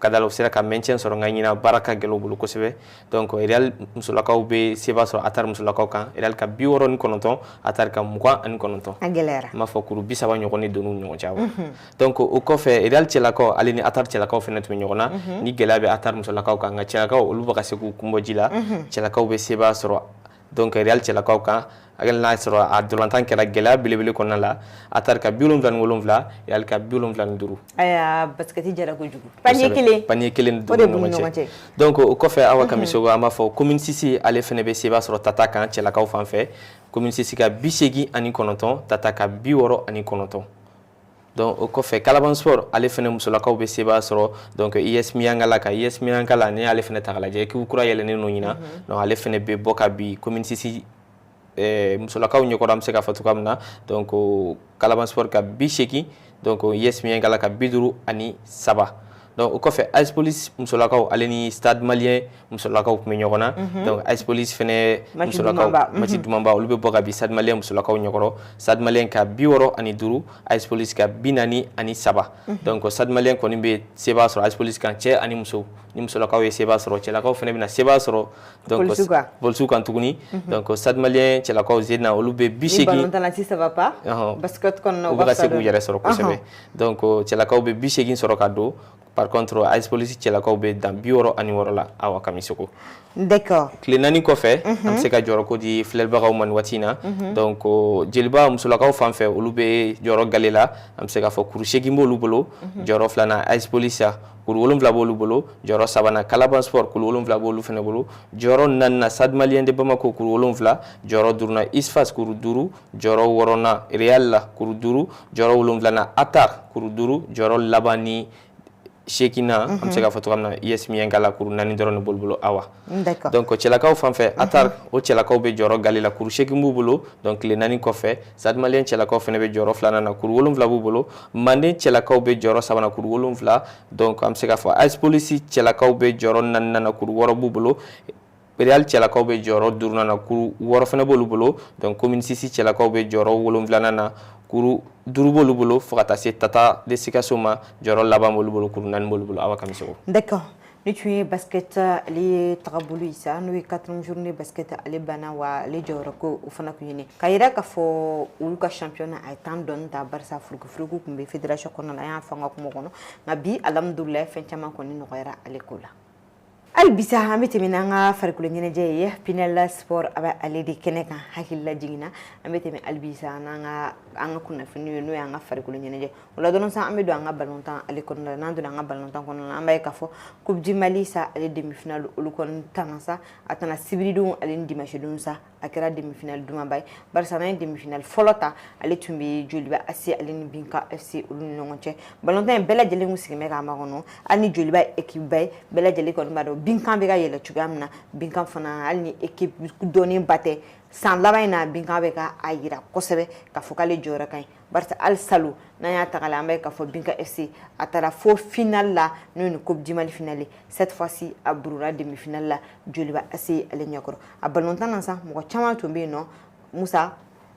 ka da la u sera ka maintien sɔrɔ, nka ɲinan baara ka gɛlɛn u bolo kosɛbɛ. Donc Real musolakaw bɛ seba sɔrɔ Atar musolakaw kan, Real ka 69, Atar ka 29. A gɛlɛyara. N b'a fɔ kuru 30 ɲɔgɔn de donn'u ni ɲɔgɔn cɛ, Awa. Donc o kɔfɛ, Real cɛlakaw ale ni Atar cɛlakaw fana tun bɛ ɲɔgɔn na. Ni gɛlɛya bɛ Atar musolakaw kan, nka cɛlakaw olu bɛ ka se k'u kun bɔ ji la. Cɛlakaw bɛ seba sɔrɔ donc Real cɛlakaw kan, hali n'a sɔrɔ a dolantan kɛra gɛlɛya belebele kɔnɔna la. Atar ka 77, Real ka 75. Ayiwa, basket jara kojugu, panier kelen. Panier kelen. O de b'u ni ɲɔgɔn cɛ. Donc o kɔfɛ, Awa Kamisogo, an b'a fɔ Commune 6 ale fana bɛ seba sɔrɔ Tata kan cɛlakaw fan fɛ. Commune 6 ka 89, Tata ka 69. Donc o kɔfɛ, Kalaban Sport ale fana musolakaw bɛ seba sɔrɔ donc US Miyankala kan. US Miyankala, n'i y'ale fana ta k'a lajɛ, équipe kura yɛlɛnnen don ɲinan. Donc ale fana bɛ bɔ ka bin Commune 6 musolakaw ɲɛkɔrɔ, an bɛ se k'a fɔ cogoya min na. Donc Kalaban Sport ka 80, donc US Miyankala ka 53. Donc o kɔfɛ, AS Police musolakaw ale ni Stade Malien musolakaw tun bɛ ɲɔgɔn na. Donc AS Police fɛnɛ musolakaw, match dumanba, olu bɛ bɔ ka bin Stade Malien musolakaw ɲɛkɔrɔ. Stade Malien ka 65, AS Police ka 43. Donc Stade Malien kɔni bɛ seba sɔrɔ AS Police kan, cɛ ani muso. Ni musolakaw ye seba sɔrɔ, cɛlakaw fɛnɛ bɛna seba sɔrɔ donc polisiw kan tuguni. Donc Stade Malien cɛlakaw Zena, olu bɛ 80. Ni ballon si ça va pas, basket kɔnɔna u bɛ ka se k'u yɛrɛ sɔrɔ kosɛbɛ. Donc cɛlakaw bɛ 80 sɔrɔ ka don. Par contre, AS Police cɛlakaw bɛ dan 66 la, Awa Kamisoko. D'accord. Tile 4 kɔfɛ, an bɛ se ka jɔyɔrɔko di filɛlibagaw ma nin waati in na. Donc Joliba musolakaw fan fɛ, olu bɛ jɔyɔrɔ gale la, an bɛ se k'a fɔ kuru 8 b'olu bolo. Jɔyɔrɔ filanan, AS Police, kuru 7 b'olu bolo. Jɔyɔrɔ sabanan, Kalaban Sport, kuru 7 b'olu fana bolo. Jɔyɔrɔ naaninan, Stade Malien de Bamako, kuru 7. Jɔyɔrɔ duurunan, USFAS, kuru 5. Jɔyɔrɔ wɔɔrɔnan, Real la, kuru 5. Jɔyɔrɔ wolonwulanan, Atar, kuru 5. Jɔyɔrɔ laban ni seeginna, an bɛ se k'a fɔ cogoya min na, US Miyankala, kuru 4 dɔrɔn de b'olu bolo, Awa. Donc cɛlakaw fan fɛ, Atar o cɛlakaw bɛ jɔyɔrɔ gale la, kuru 8 b'u bolo. Donc tile 4 kɔfɛ, Stade Malien cɛlakaw fana bɛ jɔyɔrɔ filanan na, kuru 7 b'u bolo. Manden cɛlakaw bɛ jɔyɔrɔ sabanan, kuru 7. Donc an bɛ se k'a fɔ AS Police cɛlakaw bɛ jɔyɔrɔ naaninan na, kuru 6 b'u bolo. Real cɛlakaw bɛ jɔyɔrɔ duurunan na, kuru 6 fana b'olu bolo. Donc Commune 6 cɛlakaw bɛ jɔyɔrɔ wolonwulanan na, kuru 5 b'olu bolo, fo ka taa se Tata de Sikaso ma, jɔyɔrɔ laban b'olu bolo, kuru 4 b'olu bolo, Awa Kamisoko. D'accord. Ni tun ye basket ale ye tagabolo ye sa, n'o ye quatrième journée basket ale banna wa, ale jɔyɔrɔ ko o fana tun ye k'a yira k'a fɔ olu ka championnat a ye temps dɔɔni ta, barisa furukufuruku tun bɛ fédération kɔnɔna la, an y'a fɔ an ka kuma kɔnɔ. Nka bi, alhamdulilayi, fɛn caman kɔni nɔgɔyara ale ko la. Hali bisa an bɛ tɛmɛ n'an ka farikolo ɲɛnajɛ ye. Pinel Sport a bɛ ale de kɛnɛ kan. Hakilila jiginna, an bɛ tɛmɛ hali bisa n'an ka an ka kunnafoni ye, n'o y'an ka farikolo ɲɛnajɛ. O la dɔrɔn sa, an bɛ don an ka balontan ale kɔnɔna la. N'an donna an ka balontan kɔnɔna la, an b'a ye k'a fɔ Coupe du Mali sa, ale demi-finale olu kɔni tana sa, a tana sibiridon ale ni dimanche don sa. A kɛra demi-finale dumanba ye, barisa n'an ye demi-finale fɔlɔ ta, ale tun bɛ Joliba AC ale ni Binka FC olu ni ɲɔgɔn cɛ. Balontan in, bɛɛ lajɛlen kun sigilen bɛ k'a makɔnɔ. Hali ni Joliba ye équipe ba ye, bɛɛ lajɛlen kɔni b'a dɔn Binkan bɛ ka yɛlɛ cogoya min na. Binkan fana, hali ni équipe dɔnnen ba tɛ, san laban in na Binkan bɛ ka a yira kosɛbɛ k'a fɔ k'ale jɔyɔrɔ ka ɲi, barisa hali salon n'an y'a ta k'a lajɛ, an b'a ye k'a fɔ Binka FC a taara fo finale la, n'o ye nin Coupe du Mali finale. Cette fois-ci a burula demi-finale la Joliba AC ale ɲɛkɔrɔ. A balontan na sa, mɔgɔ caman tun bɛ yen nɔ. Musa,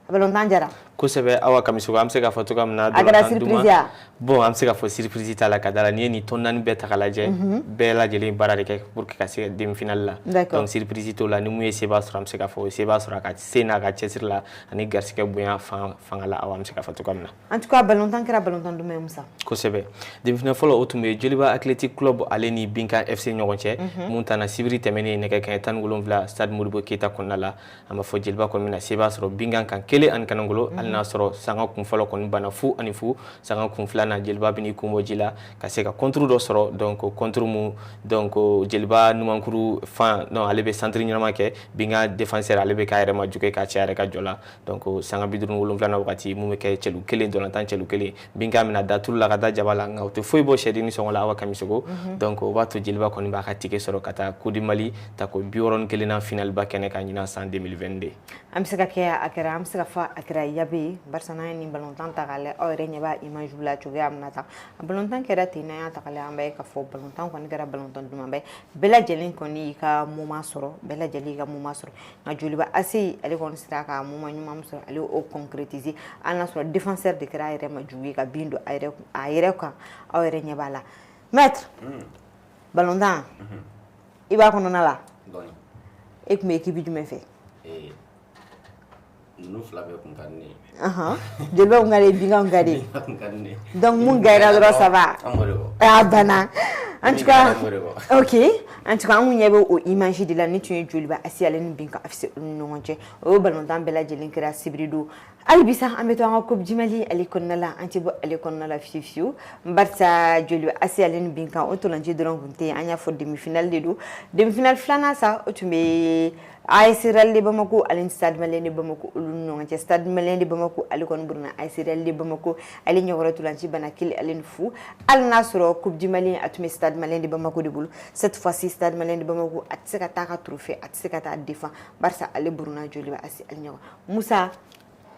a balontan jara. Kosɛbɛ, Awa Kamisoko, an bɛ se k'a fɔ cogoya min na. A kɛra surprise ya? Bon, an bɛ se k'a fɔ surprise t'a la, ka da la n'i ye nin tɔn naani bɛɛ ta k'a lajɛ, bɛɛ lajɛlen baara de kɛ pour que ka se demi finale la. Donc surprise t'o la. Ni mun ye seba sɔrɔ, an bɛ se k'a fɔ o ye seba sɔrɔ a ka se n'a ka cɛsiri la ani garisɛgɛ bonya fan fanga la, Awa, an bɛ se k'a fɔ cogoya min na. En tout cas, balontan kɛra balontan duman ye, Musa. Kosɛbɛ. Demi finale fɔlɔ, o tun bɛ Joliba Athletic Club ale ni Binkan FC ɲɔgɔn cɛ, mun tana sibiri tɛmɛnen nɛgɛ kanɲɛ 17 stade Modibo Keyita kɔnɔna la. An b'a fɔ Joliba kɔni bɛna seba sɔrɔ Binkan kan 1-0, hali n'a sɔrɔ sanga kun fɔlɔ kɔni banna 0-0. Sanga kun filanan, Joliba bɛn'i kun bɔ ji la ka se ka contre dɔ sɔrɔ. Donc contre mun, donc Joliba numankuru fan, donc ale bɛ centre ɲɛnama kɛ, Binkan défenseur ale bɛ k'a yɛrɛ ma juguya k'a cɛ a yɛrɛ ka jɔ la. Donc sanga 57nan wagati, mun bɛ kɛ cɛlu kelen dolantan cɛlu kelen, Binkan bɛna da tulu la ka da jaba la, nka o tɛ foyi bɔ sɛden ni sɔngɔ la, Awa Kamisoko. Donc o b'a to Joliba kɔni b'a ka ticket sɔrɔ ka taa Coupe du Mali ta ko 61nan finale ba kɛnɛ kan ɲinan san 2022. An bɛ se ka kɛ a kɛra, an bɛ se ka fɔ a kɛra. bɛ yen, barisa n'an ye nin balontan ta k'a lajɛ, aw yɛrɛ ɲɛ b'a image la cogoya min na tan, a balontan kɛra ten. N'an y'a ta k'a lajɛ, an b'a ye k'a fɔ balontan kɔni kɛra balontan dumanba ye. Bɛɛ lajɛlen kɔni y'i ka moment sɔrɔ, bɛɛ lajɛlen y'i ka moment sɔrɔ. Nka Joliba AC, ale kɔni sera ka moment ɲuman min sɔrɔ, ale y'o concrétiser, hali n'a sɔrɔ défenseur de kɛra a yɛrɛ ma jugu ye ka bin don a yɛrɛ kan. Aw yɛrɛ ɲɛ b'a la. Maître, balontan i b'a kɔnɔna la, e tun bɛ équipe jumɛn fɛ? Ninnu fila bɛɛ kun ka di ne ye. Joliba kun ka di ye, Binkan kun ka di ye. Kun ka di ne ye. Donc mun gagnera dɔrɔn, ça va. An b'o de kɔ. A banna. En tout cas, Min gagnera, an b'o de kɔ. Ok, en tout cas, an kun ɲɛ bɛ o image de la. Ni tun ye Joliba AC ale ni Binkan FC olu ni ɲɔgɔn cɛ, o balontan bɛɛ lajɛlen kɛra sibiri don. Hali bi sa, an bɛ to an ka Coupe du Mali ale kɔnɔna la, an tɛ bɔ ale kɔnɔna la fiyewu fiyewu, barisa Joliba AC ale ni Binkan, o ntolanci dɔrɔn kun tɛ yen. An y'a fɔ, demi finale de don. Demi finale filanan sa, o tun bɛ AS Real de Bamako ale ni Stade Malien de Bamako olu ni ɲɔgɔn cɛ. Stade Malien de Bamako, ale kɔni buruna AS Real de Bamako ale ɲɛkɔrɔ, ntolanci bana 1-0. Hali n'a sɔrɔ Coupe du Mali a tun bɛ Stade Malien de Bamako de bolo, cette fois-ci Stade Malien de Bamako a tɛ se ka taa ka trophée, a tɛ se ka taa défend, barisa ale buruna Joliba AC ale ɲɛkɔrɔ. Musa,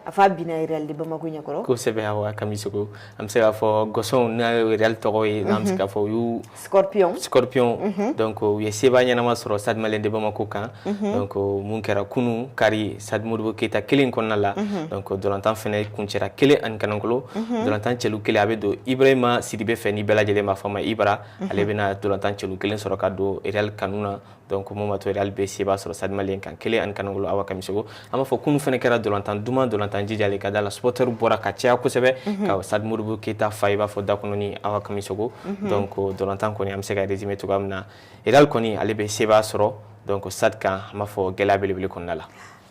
a fa binna Real de Bamako ɲɛkɔrɔ. Kosɛbɛ, awa Kamisogo, an bɛ se k'a fɔ gɔsɔnw n'a ye Real tɔgɔ ye, an bɛ se k'a fɔ u y'u Scorpion. Scorpion. Donc u ye seba ɲɛnama sɔrɔ Stade Malien de Bamako kan. Donc mun kɛra kunu kari Stade Modibo Keita kelen kɔnɔna la? Donc dolantan fɛnɛ kuncɛra 1-1. Dolantan cɛlu kelen a bɛ don Ibrahima Sidibe fɛ, ni bɛɛ lajɛlen b'a fɔ a ma Ibra. Ale bɛna dolantan cɛlu kelen sɔrɔ ka don Real kanu na. Donc mun b'a to Real bɛ seba sɔrɔ Stade Malien kan 1-1. Awa Kamisogo, an b'a fɔ kunu fɛnɛ kɛra dolantan duman, dolantan jijalen ka da la. Supporter bɔra ka caya kosɛbɛ ka Stade Modibo Keita fa i b'a fɔ dakɔnɔni. Awa Kamisogo, donc dolantan kɔni, an bɛ se ka résumer cogoya min na, Real kɔni ale bɛ seba sɔrɔ donc Stade kan, an b'a fɔ gɛlɛya belebele kɔnɔna la.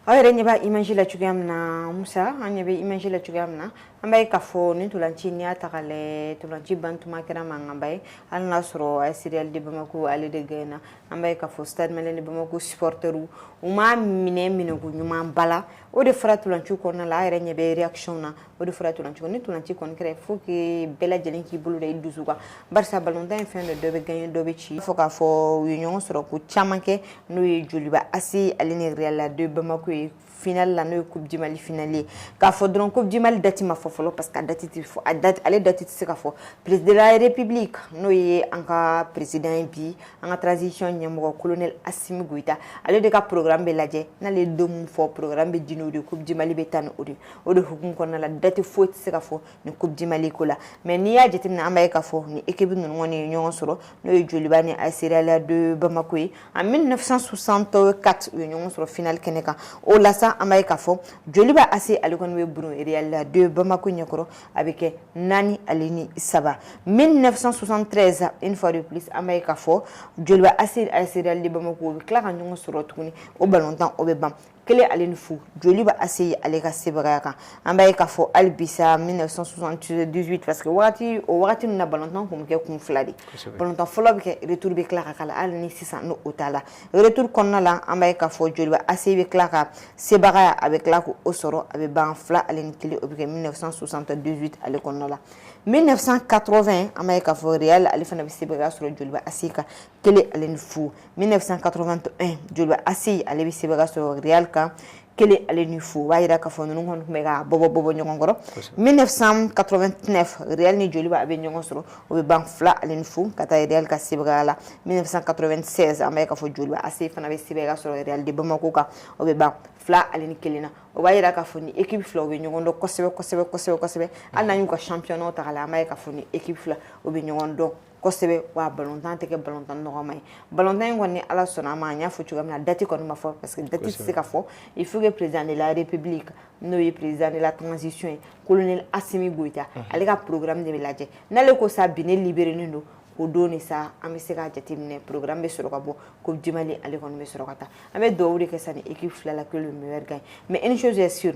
Aw yɛrɛ ɲɛ b'a image la cogoya min na, Musa, an ɲɛ bɛ image la cogoya min na, an b'a ye k'a fɔ nin ntolanci, n'i y'a ta k'a lajɛ, ntolanci bantuma kɛra mankanba ye. Hali n'a sɔrɔ AS Real de Bamako ale de gagné, an b'a ye k'a fɔ Stade Malien de Bamako supporters u m'a minɛ minɛko ɲuman ba la. O de fɔra ntolanci kɔnɔna la, a yɛrɛ ɲɛ bɛ réaction na. O de fɔra ntolanci kɔnɔ. Ni ntolanci kɔni kɛra, il faut que bɛɛ lajɛlen k'i bolo da i dusu kan, barisa balontan ye fɛn dɔ, dɔ bɛ gagné, dɔ bɛ ci. Fo k'a fɔ u ye ɲɔgɔn sɔrɔ ko caman kɛ, n'o ye Joliba AC ale ni Real de Bamako ye finale la, n'o ye Coupe du Mali finale ye. K'a fɔ dɔrɔn, Coupe du Mali date ma fɔ fɔlɔ, parce que a date tɛ fɔ, a date, ale date tɛ se ka fɔ. Président de la République, n'o ye an ka président ye bi, an ka transition ɲɛmɔgɔ colonel Assimi Goïta, ale de ka programme bɛ lajɛ. N'ale ye don min fɔ, programme bɛ di n'o de ye, Coupe du Mali bɛ taa ni o de ye. O de hukumu kɔnɔna la, date foyi tɛ se ka fɔ ni Coupe du Mali ko la. Mais n'i y'a jateminɛ, an b'a ye k'a fɔ ni équipe ninnu kɔni ye ɲɔgɔn sɔrɔ, n'o ye Joliba ni AS Real de Bamako ye, en 1964 u ye ɲɔgɔn sɔrɔ finale kɛnɛ kan. O la sa, an b'a ye k'a fɔ Joliba AC ale kɔni bɛ burun Real de Bamako ɲɛkɔrɔ, a bɛ kɛ 4-3. 1973, une fois de plus, an b'a ye k'a fɔ Joliba AC, AS Real de Bamako, u bɛ tila ka ɲɔgɔn sɔrɔ tuguni. O balontan o bɛ ban 1-0, Joliba AC ale ka sebagaya kan. An b'a ye k'a fɔ hali bi sa, 1978, parce que wagati o wagati ninnu na, balontan tun bɛ kɛ kun fila de: balontan fɔlɔ bɛ kɛ, retour bɛ tila ka k'a la. Hali ni sisan n'o o t'a la, retour kɔnɔna la, an b'a ye k'a fɔ Joliba AC bɛ tila ka sebagaya, a bɛ tila k'o sɔrɔ, a bɛ ban 2-1. O bɛ kɛ 1978 ale kɔnɔna la. 1980, an b'a ye k'a fɔ Real ale fana bɛ sebagaya sɔrɔ Joliba AC kan 1-0. 1981, Joliba AC ale bɛ sebagaya sɔrɔ Real kan 1-0. O b'a yira k'a fɔ ninnu kɔni tun bɛ ka bɔbɔ bɔbɔ ɲɔgɔn kɔrɔ. 1989, Real ni Joliba a bɛ ɲɔgɔn sɔrɔ, o bɛ ban 2-0 ka taa Real ka sebagaya la. 1996, an b'a ye k'a fɔ Joliba AC fana bɛ sebagaya sɔrɔ Real de Bamako kan, o bɛ ban 2-1 na. O b'a yira k'a fɔ ni équipe fila u bɛ ɲɔgɔn dɔn kosɛbɛ kosɛbɛ kosɛbɛ kosɛbɛ. Hali n'an y'u ka championnat ta k'a lajɛ, an b'a ye k'a fɔ ni équipe fila o bɛ ɲɔgɔn dɔn kosɛbɛ. Wa balontan tɛ kɛ balontan nɔgɔma ye. Balontan in kɔni, Ala sɔnna a ma, an y'a fɔ cogoya min na, date kɔni ma fɔ, parce que date tɛ se ka fɔ. Il faut que président de la République, n'o ye président de la transition ye, colonel Assimi Goïta, ale ka programme de bɛ lajɛ. N'ale ko sa bi ne libéré don, o don de sa an bɛ se k'a jateminɛ, programme bɛ sɔrɔ ka bɔ, Coupe du Mali ale kɔni bɛ sɔrɔ ka taa. An bɛ dugawu de kɛ sa ni équipe fila la, que le meilleur gagne. Mais une chose est sûre,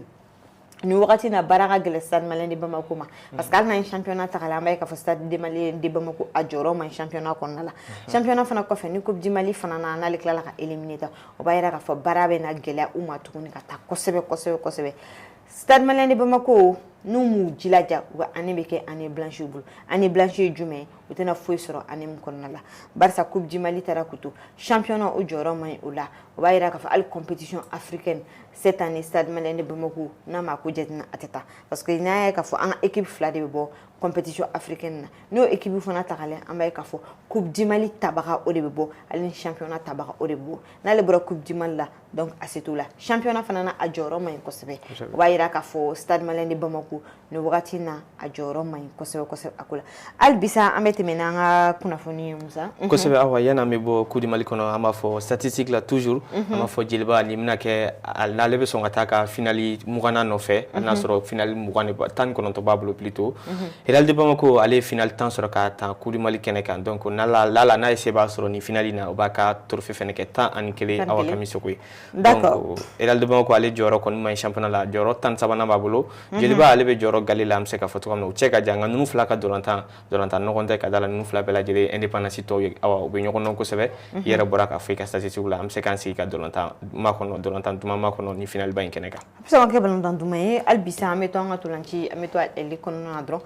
nin wagati na, baara ka gɛlɛn Stade Malien de Bamako ma, parce que hali n'an ye championnat ta k'a lajɛ, an b'a ye k'a fɔ Stade Malien de Bamako a jɔyɔrɔ man ɲi championnat kɔnɔna la. Championnat fana kɔfɛ, ni Coupe du Mali fana na, n'ale tilala ka éliminer ta, o b'a yira k'a fɔ baara bɛ na gɛlɛya u ma tuguni ka taa kosɛbɛ kosɛbɛ kosɛbɛ. Stade Malien de Bamako. N'u m'u jilaja, u ka année bɛ kɛ année blanche bolo. Année blanche ye jumɛn ye? U tɛna foyi sɔrɔ année min kɔnɔna la, barisa Coupe du Mali taara k'u to, championnat o jɔyɔrɔ man ɲi o la. O b'a yira k'a fɔ hali compétition africaine cette année, Stade Malien de Bamako n'a ma ko jateminɛ, a tɛ taa, parce que n'a y'a ye k'a fɔ an ka équipe fila de bɛ bɔ compétition africaine na. N'o équipe fana ta ka lajɛ, an b'a ye k'a fɔ Coupe du Mali tabaga o de bɛ bɔ, ale ni championnat tabaga o de bɛ bɔ. N'ale bɔra Coupe du Mali la, donc a se t'o la. Championnat fana na, a jɔyɔrɔ man ɲi kosɛbɛ. O b'a yira k'a fɔ Stade Malien de Bamako nin wagati in na, a jɔyɔrɔ man ɲi kosɛbɛ kosɛbɛ a ko la. Hali bisa an bɛ tɛmɛ n'an ka kunnafoni ye, Musa. Kosɛbɛ Awa. Yanni an bɛ bɔ Coupe du Mali kɔnɔ, an b'a fɔ statistique la toujours, an b'a fɔ Joliba nin bɛna kɛ, n'ale bɛ sɔn ka taa ka finale 20nan nɔfɛ, hali n'a sɔrɔ finale 20 de 19 b'a bolo plutôt. Real de Bamako, ale ye finale 10 sɔrɔ ka ta Coupe du Mali kɛnɛ kan. Donc n'ala lala n'a ye se b'a sɔrɔ nin finale na, o b'a ka trophée fɛnɛ kɛ 11, Awa Kami Soko ye. Donc Real de Bamako, ale jɔyɔrɔ kɔni man ɲi championnat la, jɔyɔrɔ 13nan b'a bolo. Joliba, ale bɛ jɔyɔrɔ gale la, an bɛ se k'a fɔ cogoya min na, u cɛ ka jan. Nka ninnu fila ka dolantan dolantan ɲɔgɔn tɛ ka da la, ninnu fila bɛɛ lajɛlen indépendance tɔw ye. Awa, u bɛ ɲɔgɔn dɔn kosɛbɛ. I yɛrɛ bɔra k'a fɔ i ka statistique la, an bɛ se k'an sigi ka dolantan makɔnɔ, dolantan duman makɔnɔ ni finale ba in kɛnɛ kan. A bɛ se ka kɛ balontan duman ye. Hali bisa an bɛ to an ka tolanci, an bɛ to ale kɔnɔna na dɔrɔn.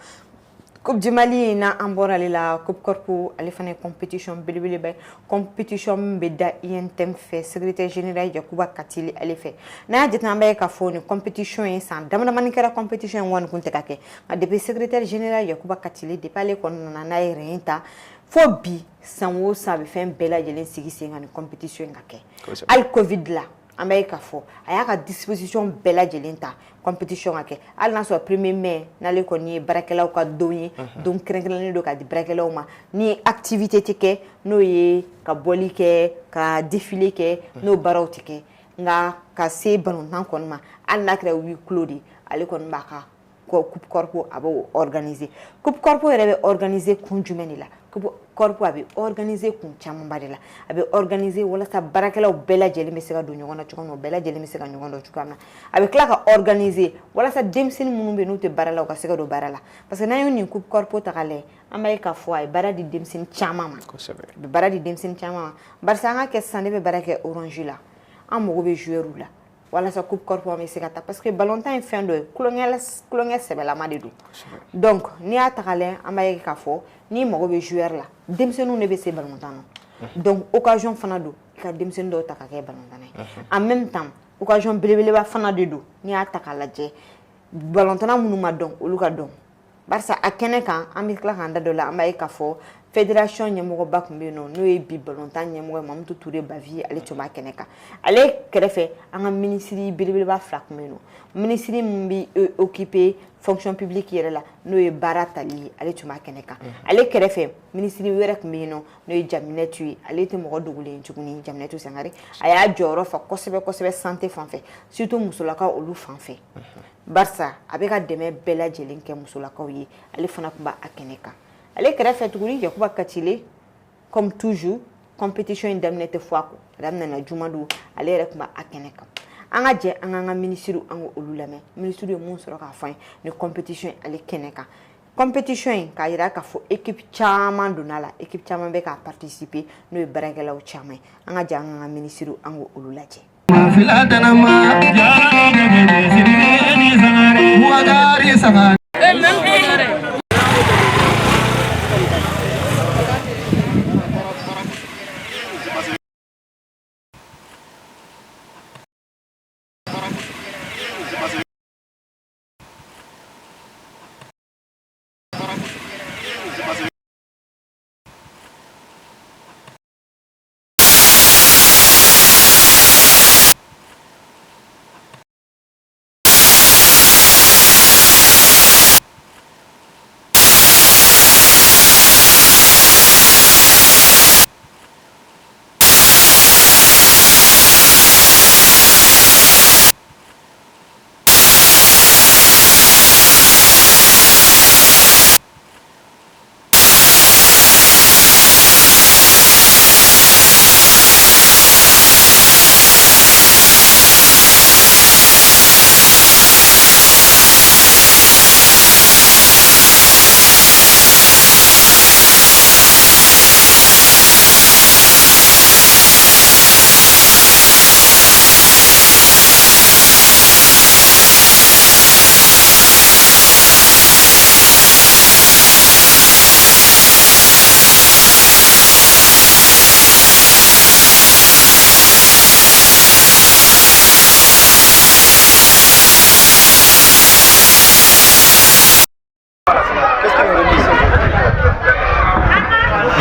Coupe du Mali na, an bɔra ale la, Coupe Corpo, ale fana ye compétition belebeleba ye, compétition min bɛ da UNTM fɛ, secrétaire général Yakuba Katili ale fɛ. N'a y'a jateminɛ, an b'a ye k'a fɔ nin compétition ye, san dama damani kɛra compétition in kɔni kun tɛ ka kɛ. Nka depuis secrétaire général Yakuba Katili, depuis ale kɔni nana, n'a ye règne ta fo bi, san o san a bɛ fɛn bɛɛ lajɛlen sigi sen kan ni compétition in ka kɛ. Hali Covid la, an b'a ye k'a fɔ a y'a ka disposition bɛɛ lajɛlen ta compétition ka kɛ, hali n'a sɔrɔ 1er mai n'ale kɔni ye baarakɛlaw ka don ye, don kɛrɛnkɛrɛnnen don k'a di baarakɛlaw ma, ni activité tɛ kɛ, n'o ye ka bɔli kɛ, ka défilé kɛ, n'o baaraw tɛ kɛ. Nka ka se balontan kɔni ma, hali n'a kɛra huis clos de, ale kɔni b'a ka Coupe Corpo, a b'o organiser. Coupe Corpo yɛrɛ bɛ organiser kun jumɛn de la? Coupe Corpo, a bɛ organiser kun camanba de la. A bɛ organiser walasa baarakɛlaw bɛɛ lajɛlen bɛ se ka don ɲɔgɔn na cogo min na, u bɛɛ lajɛlen bɛ se ka ɲɔgɔn dɔn cogoya min na. A bɛ tila ka organiser walasa denmisɛnnin minnu bɛ yen n'u tɛ baara la, u ka se ka don baara la, parce que n'an ye nin Coupe Corpo ta k'a lajɛ, an b'a ye k'a fɔ a ye baara di denmisɛnnin caman ma. A bɛ baara di denmisɛnnin caman ma, barisa an ka kɛ sisan, ne bɛ baara kɛ Orange la, an mago bɛ joueur la walasa Coupe Corpo an bɛ se ka taa, parce que ballontan ye fɛn dɔ ye, kulonkɛ, kulonkɛ sɛbɛlama de don. Donc n'i y'a ta k'a lajɛ, an b'a ye k'a fɔ n'i mago bɛ joueur la, denmisɛnninw de bɛ se ballontan na. Donc occasion fana don i ka denmisɛnnin dɔw ta ka kɛ ballontan ye. En même temps, occasion belebeleba fana de don, n'i y'a ta k'a lajɛ, ballontanna minnu ma dɔn, olu ka dɔn, barisa a kɛnɛ kan, an bɛ tila k'an da dɔ la, an b'a ye k'a fɔ fédération ɲɛmɔgɔba tun bɛ yen nɔ, n'o ye bi balontan ɲɛmɔgɔ ye, Mamutu Ture Bavi, ale tun b'a kɛnɛ kan. Ale kɛrɛfɛ, an ka minisiri belebeleba fila tun bɛ yen nɔ, minisiri min bɛ occuper fonction publique yɛrɛ la, n'o ye baara tali ye, ale tun b'a kɛnɛ kan. Ale kɛrɛfɛ, minisiri wɛrɛ tun bɛ yen nɔ, n'o ye Jaminɛtu ye. Ale tɛ mɔgɔ dogolen ye tuguni, Jaminɛtu Sangare. A y'a jɔyɔrɔ fa kosɛbɛ kosɛbɛ santé fan fɛ, surtout musolakaw olu fan fɛ, barisa a bɛ ka dɛmɛ bɛɛ lajɛlen kɛ musolakaw ye. Ale fana tun b'a kɛnɛ kan. Ale kɛrɛfɛ tuguni, Yakuba Katile, comme toujours, compétition in daminɛ tɛ fɔ a kɔ, a daminɛna juma don, ale yɛrɛ tun b'a kɛnɛ kan. An ka jɛ an k'an ka minisiriw, an k'olu lamɛn, minisiriw ye mun sɔrɔ k'a fɔ an ye ni compétition in ale kɛnɛ kan. Compétition in k'a yira k'a fɔ équipe caman donna la, équipe caman bɛ ka participer, n'o ye baarakɛlaw caman ye. An ka jɛ an k'an ka minisiriw, an k'olu lajɛ.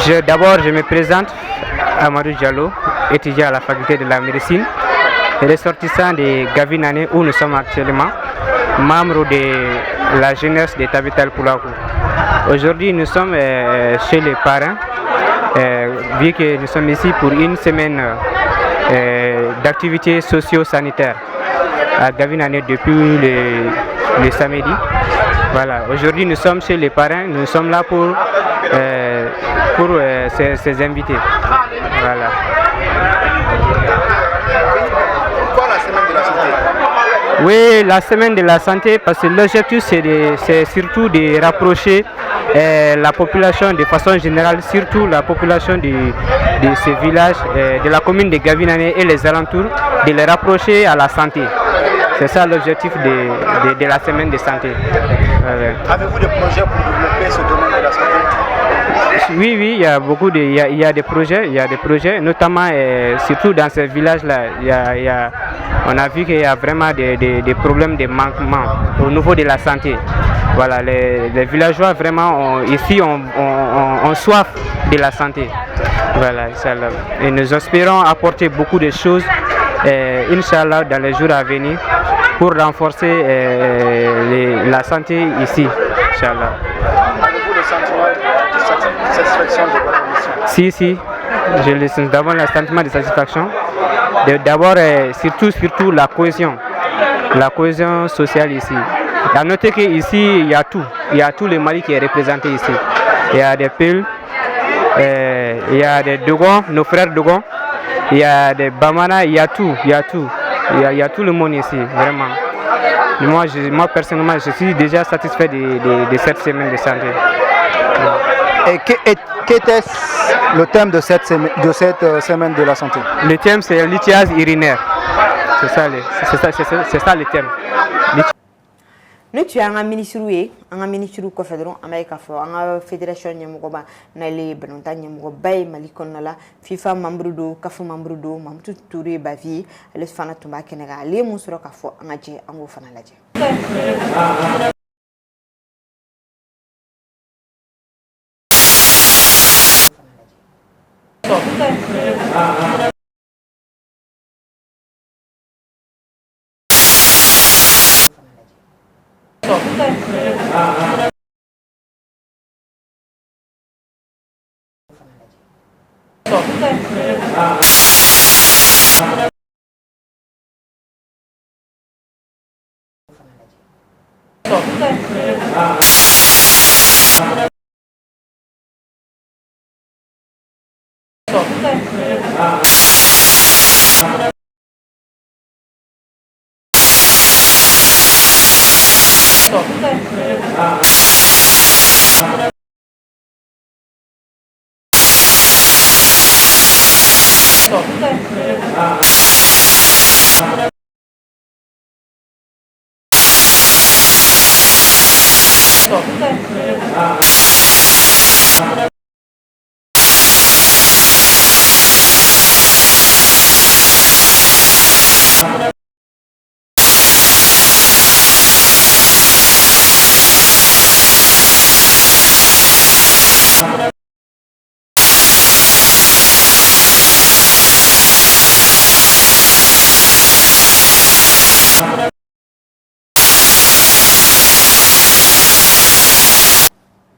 D'abord, je me présente, Amadou Diallo, étudiant à la faculté de la médecine, ressortissant de Gavinane où nous sommes actuellement, membre de la jeunesse de Tabital Pulaaku. Aujourd'hui, nous sommes chez les parents, vu que nous sommes ici pour une semaine d'activités socio-sanitaires à Gavinane depuis le samedi. Voilà, aujourd'hui nous sommes chez les parents, nous sommes là pour ces invités. Voilà. Pourquoi la semaine de la santé? Oui, la semaine de la santé, parce que l'objectif c'est surtout de rapprocher la population de façon générale, surtout la population de ce village, de la commune de Gavinane et les alentours, de les rapprocher à la santé. C'est ça l'objectif de la semaine de santé. Ouais. Avez-vous des projets pour développer ce domaine de la santé? Oui, il y a beaucoup de, il y a des projets, il y a des projets, notamment surtout dans ce village-là, il y a, on a vu qu'il y a vraiment des problèmes de manquement au niveau de la santé. Voilà, les villageois vraiment ici ont soif de la santé. Voilà, Inch'Allah. Et nous espérons apporter beaucoup de choses, Inch'Allah, dans les jours à venir pour renforcer la santé ici, Inch'Allah. Avez-vous le sentiment de satisfaction de votre mission? Si, si, nous avons le sentiment de satisfaction. D'abord, surtout la cohésion sociale ici. À noter qu'ici, il y a tout. Il y a tout le Mali qui est représenté ici. Il y a des Peuls, il y a des Dogons, nos frères Dogons, il y a des Bamana, il y a tout, il y a tout. Il y a tout le monde ici, vraiment. Moi, personnellement, je suis déjà satisfait de cette semaine de santé. Et qu'était le thème de cette semaine de la santé? Le thème, c'est lithiase urinaire. C'est ça le thème. Ne tun y'an ka minisiriw ye, an ka minisiriw kɔfɛ dɔrɔn, an b'a ye k'a fɔ an ka fédération ɲɛmɔgɔba, n'ale ye balontan ɲɛmɔgɔba ye Mali kɔnɔna la, FIFA membre don, CAF membre don, Mamutu Ture Bavi, ale fana tun b'a kɛnɛ kan. Ale ye mun sɔrɔ k'a fɔ? An ka jɛ an k'o fana lajɛ.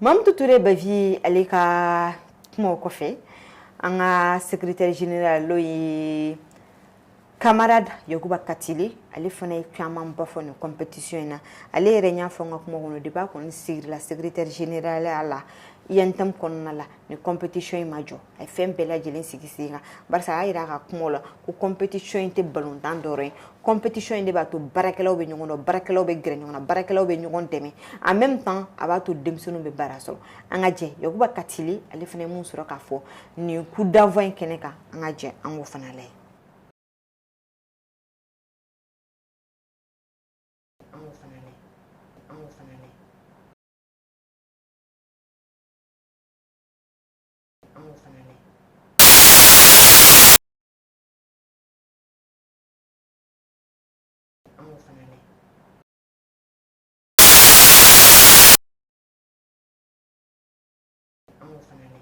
Mamutu Ture Bavi, ale ka kumaw kɔfɛ, an ka secrétaire général, n'o ye camarade Yakuba Katile, ale fana ye camanba fɔ nin compétition in na. Ale yɛrɛ y'a fɔ n ka kuma kɔnɔ, depuis a kɔni sigira secrétaire général la UNTM kɔnɔna la, nin compétition in ma jɔ. A ye fɛn bɛɛ lajɛlen sigi sen kan, barisa a y'a yira a ka kumaw la ko compétition in tɛ balontan dɔrɔn ye. Compétition in de b'a to baarakɛlaw bɛ ɲɔgɔn dɔn, baarakɛlaw bɛ gɛrɛ ɲɔgɔn na, baarakɛlaw bɛ ɲɔgɔn dɛmɛ. En même temps, a b'a to denmisɛnninw bɛ baara sɔrɔ. An ka jɛ Yakuba Katile, ale fana ye mun sɔrɔ k'a fɔ nin coup d'envoi in kɛnɛ kan? An ka jɛ an k'o fana lajɛ. An k'o fana lajɛ, an k'o fana lajɛ, an k'o fana lajɛ, an k'o fana lajɛ. An k'o fana lajɛ.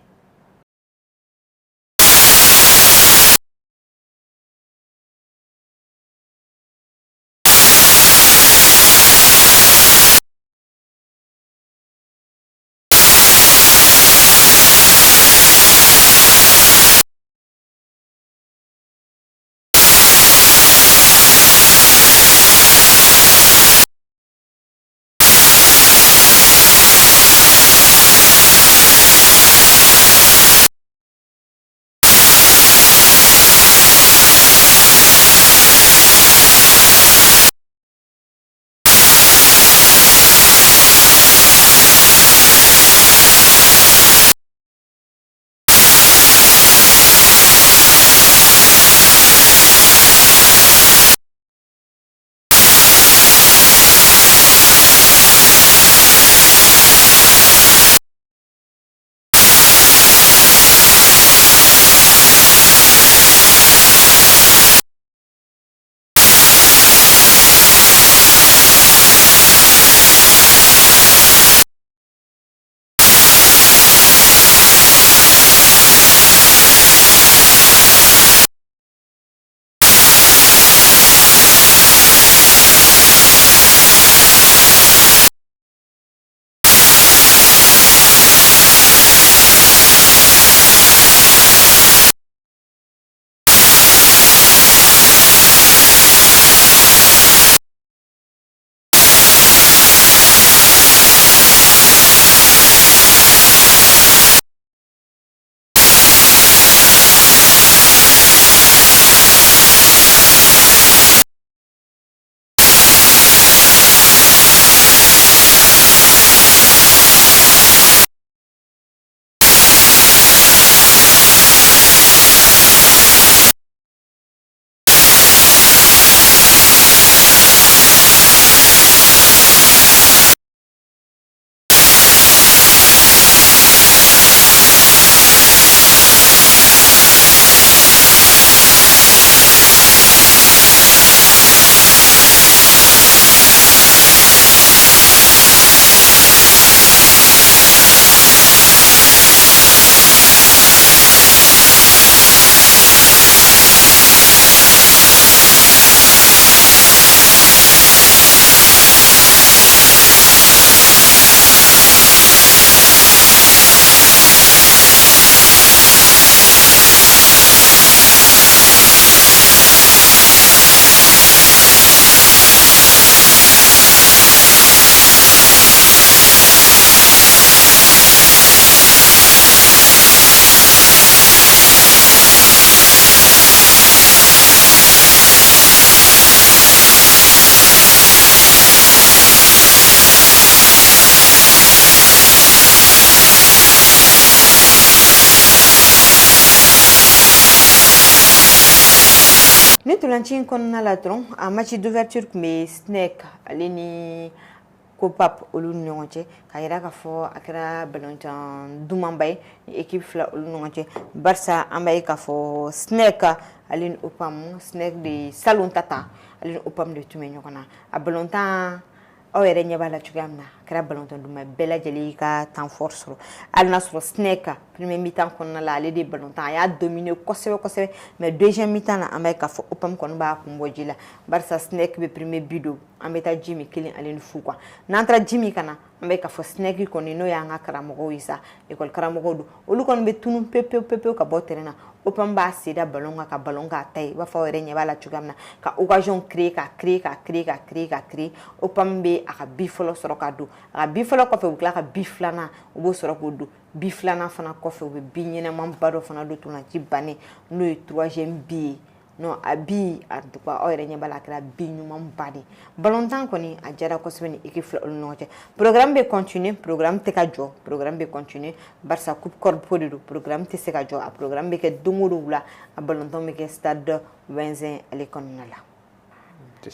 Ni ntolanci in kɔnɔna la dɔrɔn, a match d'ouverture tun bɛ SNEC ale ni COPAP olu ni ɲɔgɔn cɛ, k'a yira k'a fɔ a kɛra balontan dumanba ye ni équipe fila olu ni ɲɔgɔn cɛ, barisa an b'a ye k'a fɔ SNEC ale ni OPAM, SNEC de salon tata ale ni OPAM de tun bɛ ɲɔgɔn na. A balontan, aw yɛrɛ ɲɛ b'a la cogoya min na, a kɛra balontan duman, bɛɛ lajɛlen y'i ka temps fort sɔrɔ. Hali n'a sɔrɔ SNEC, premier mi-temps kɔnɔna la, ale de balontan a y'a dominer kosɛbɛ kosɛbɛ, mais deuxième mi-temps la, an b'a ye k'a fɔ OPAM kɔni b'a kun bɔ ji la, barisa SNEC bɛ premier but don, an bɛ taa ji min 1-0 quoi. N'an taara ji min ka na, an bɛ k'a fɔ SNEC kɔni, n'o y'an ka karamɔgɔw ye sa, école karamɔgɔw don, olu kɔni bɛ tunun pewu pewu pewu ka bɔ terrain na. OPAM b'a sen da ballon kan ka ballon k'a ta ye, i b'a fɔ aw yɛrɛ ɲɛ b'a la cogoya min na, ka occasion créer, ka créer, ka créer, ka créer, ka créer. OPAM bɛ a ka but fɔlɔ sɔrɔ ka don. A ka but fɔlɔ kɔfɛ, u bɛ tila ka but filanan, u b'o sɔrɔ k'o don. But filanan fana kɔfɛ, u bɛ but ɲɛnɛmanba dɔ fana don ntolanci bannen, n'o ye troisième but ye. Non, a but, en tout cas, aw yɛrɛ ɲɛ b'a la, a kɛra but ɲumanba de ye. Balontan kɔni a diyara kosɛbɛ ni équipe fila olu ni ɲɔgɔn cɛ. Programme bɛ continuer, programme tɛ ka jɔ, programme bɛ continuer, barisa coupe corpo de don, programme tɛ se ka jɔ. A programme bɛ kɛ don o don wula, a balontan bɛ kɛ stade Ouezzin ale kɔnɔna la.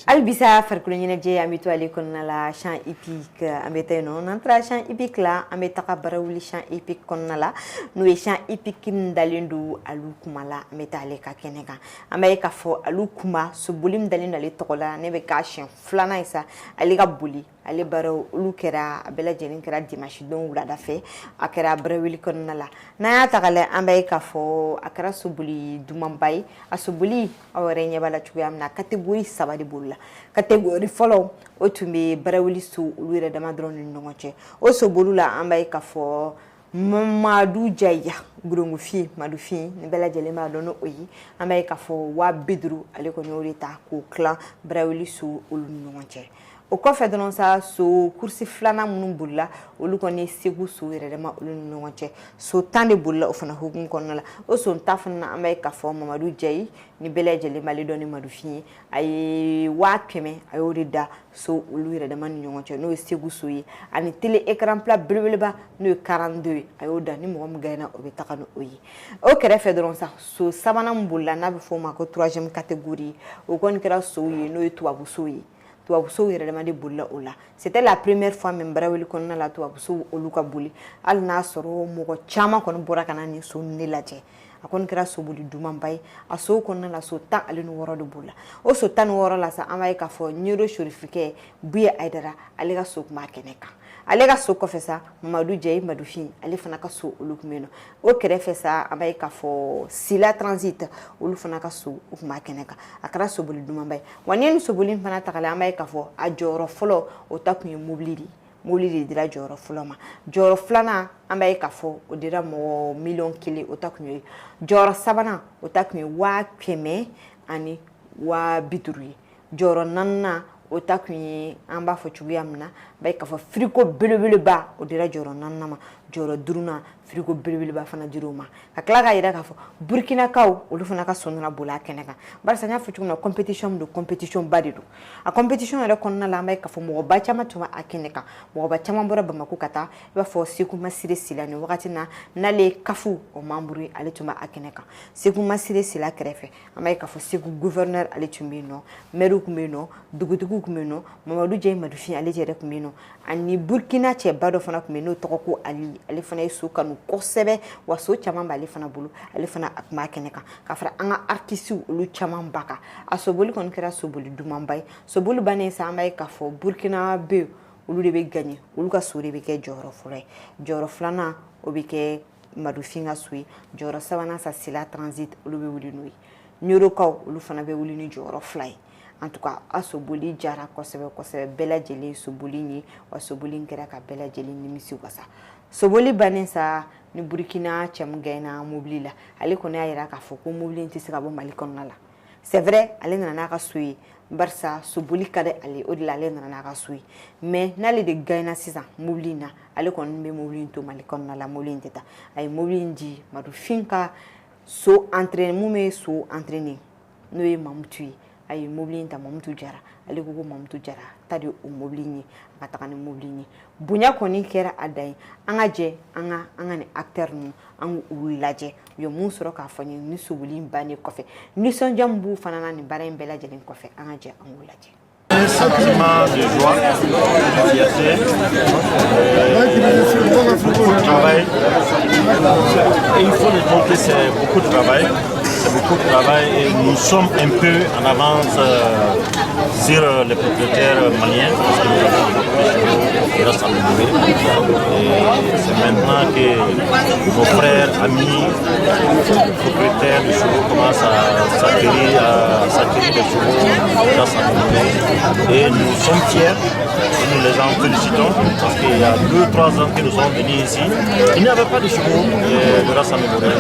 Hali bisa farikolo ɲɛnajɛ, an bɛ to ale kɔnɔna la, champ hippique, an bɛ taa yen nɔ. N'an taara champ hippique la, an bɛ taga Barawuli champ hippique kɔnɔna la, n'o ye champ hippique min dalen don Alu Kuma la. An bɛ taa ale ka kɛnɛ kan. An b'a ye k'a fɔ Alu Kuma, soboli min dalen don ale tɔgɔ la, ne bɛ k'a siɲɛ filanan ye sa ale ka boli. Ale baaraw olu kɛra, a bɛɛ lajɛlen kɛra dimanche don wulada fɛ, a kɛra Barawuli kɔnɔna la. N'an y'a ta k'a lajɛ, an b'a ye k'a fɔ a kɛra soboli dumanba ye. A soboli, aw yɛrɛ ɲɛ b'a la cogoya min na, catégorie saba de bolila. Catégorie fɔlɔ, o tun bɛ Barawuli so olu yɛrɛ dama dɔrɔn ni ɲɔgɔn cɛ. O soboli la, an b'a ye k'a fɔ Mamadu Jaya Gurungufin, Madufin, ni bɛɛ lajɛlen b'a dɔn n'o ye, an b'a ye k'a fɔ 50 000, ale kɔni y'o de ta k'o tilan Barawuli so olu ni ɲɔgɔn cɛ. O kɔfɛ dɔrɔn sa, so course filanan minnu bolila, olu kɔni ye Segu so yɛrɛ dama olu ni ɲɔgɔn cɛ. So 10 de bolila o fana hukumu kɔnɔna la. O so 10 fana na, an b'a ye k'a fɔ Mamadu Jayi, ni bɛɛ lajɛlen b'ale dɔn ni Madufin ye, a ye 100 000, a y'o de da so olu yɛrɛ dama ni ɲɔgɔn cɛ, n'o ye Segu so ye, ani télé écran plat belebeleba, n'o ye 42 ye, a y'o da. Ni mɔgɔ min gagné, o bɛ taga ni o ye. O kɛrɛfɛ dɔrɔn sa, so sabanan min bolila, n'a bɛ fɔ o ma ko troisième catégorie, o kɔni kɛra sow ye, n'o ye tubabu sow ye. Tubabu sow yɛrɛ dama de bolila o la. C'était la première fois min Barawuli kɔnɔna la, tubabu sow olu ka boli. Hali n'a sɔrɔ mɔgɔ caman kɔni bɔra ka na nin so ninnu de lajɛ, a kɔni kɛra soboli dumanba ye. A sow kɔnɔna la, so 16 de bolila. O so 16 la sa, an b'a ye k'a fɔ Ɲero Sorifikɛ Buye Ayidara, ale ka so tun b'a kɛnɛ kan. Ale ka so kɔfɛ sa, Mamadu Jayi Madufin, ale fana ka so olu tun bɛ yen nɔ. O kɛrɛfɛ sa, an b'a ye k'a fɔ Sila Transit, olu fana ka so o tun b'a kɛnɛ kan. A kɛra soboli dumanba ye. Wa n'i ye nin soboli in fana ta k'a lajɛ, an b'a ye k'a fɔ a jɔyɔrɔ fɔlɔ, o ta tun ye mobili de ye. Mobili de dira jɔyɔrɔ fɔlɔ ma. Jɔyɔrɔ filanan, an b'a ye k'a fɔ o dira mɔgɔ 1 000 000, o ta tun ye. Jɔyɔrɔ sabanan, o ta tun ye 150 000 ye. Jɔyɔrɔ naaninan, o ta tun ye, an b'a fɔ cogoya min na, an b'a ye k'a fɔ frigo belebeleba, o dira jɔyɔrɔ naaninan ma. Jɔyɔrɔ duurunan, frigo belebeleba fana dir'o ma. Ka tila k'a jira k'a fɔ Burukinakaw, olu fana ka so nana boli a kɛnɛ kan, barisa n y'a fɔ cogo min na, compétition min don, compétition ba de don. A compétition yɛrɛ kɔnɔna la, an b'a ye k'a fɔ mɔgɔba caman tun b'a kɛnɛ kan, mɔgɔba caman bɔra Bamakɔ ka taa, i b'a fɔ Seku Masire Sila, nin wagati na n'ale ye CAF o membre ye, ale tun b'a kɛnɛ kan. Seku Masire Sila kɛrɛfɛ, an b'a ye k'a fɔ Segu gouverneur, ale tun bɛ yen nɔ, maire tun bɛ yen nɔ, dugutigiw tun bɛ yen nɔ, Mamadu Jayi Madufin, ale yɛrɛ tun bɛ yen nɔ, ani Burukina cɛba dɔ fana tun bɛ yen, n'o tɔgɔ ko Ali. Ale fana ye so kanu kosɛbɛ, wa so caman b'ale fana bolo, ale fana a tun b'a kɛnɛ kan, ka fara an ka artistes olu caman ba kan. A soboli kɔni kɛra soboli dumanba ye. Soboli bannen sa, an b'a ye k'a fɔ Burukina bɛ olu de bɛ gagner, olu ka so de bɛ kɛ jɔyɔrɔ fɔlɔ ye. Jɔyɔrɔ filanan, o bɛ kɛ Madufin ka so ye. Jɔyɔrɔ sabanan sa, Sila Transit, olu bɛ wuli n'o ye. Ɲorokaw, olu fana bɛ wuli ni jɔyɔrɔ fila ye. En tout cas, a soboli jara kosɛbɛ kosɛbɛ, bɛɛ lajɛlen soboli ye, wa soboli kɛra ka bɛɛ lajɛlen nimisi wasa. Soboli bannen sa, ni Burukina cɛ min gagné mobili la, ale kɔni y'a jira k'a fɔ ko mobili in tɛ se ka bɔ Mali kɔnɔna la. C'est vrai, ale nana n'a ka so ye, barisa soboli ka di ale, o de la ale nana n'a ka so ye, mais n'ale de gagné sisan mobili in na, ale kɔni bɛ mobili in to Mali kɔnɔna la, mobili in tɛ taa. A ye mobili in di Madufin ka so entraîner, mun bɛ so entraîner, n'o ye Mamutu ye. A ye mobili in ta Mamutu Jara, ale ko ko Mamutu Jara ta de o mobili in ye, a ka taga ni mobili in ye. Bonya kɔni kɛra a dan ye. An ka jɛ an ka nin acteur ninnu, an k'u lajɛ u ye mun sɔrɔ k'a fɔ n ye ni soboli in bannen kɔfɛ, nisɔndiya min b'u fana na nin baara in bɛɛ lajɛlen kɔfɛ. An ka jɛ an k'u lajɛ. Un sentiment de joie, de fierté, beaucoup de travail. Et il faut le dire que c'est beaucoup de travail. C'est beaucoup de travail et nous sommes un peu en avance sur les propriétaires maliens parce que nous avons beaucoup de chevaux grâce à. Et c'est maintenant que nos frères, amis, propriétaires de chevaux commencent à s'acquérir des chevaux grâce à. Et nous sommes fiers et nous les en félicitons parce qu'il y a 2, 3 ans que nous sommes venus ici, il n'y avait pas de chevaux de race améliorée.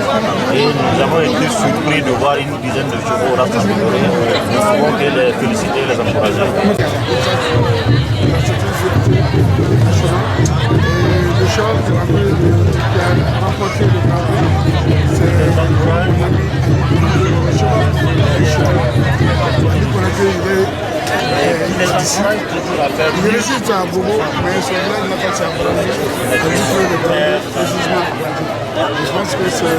Et nous avons été surpris de voir une dizaine de chevaux race améliorée. Nous pouvons que les féliciter et les encourager. Et le cheval qui a remporté le Grand Prix, c'est mon ami le cheval, le cheval. Ali Konaté, il est d'ici. Il réside à Bobo, mais son village natal, c'est à Brazzaville. A dit que le Grand Prix, précisément à Bandji. Je pense que c'est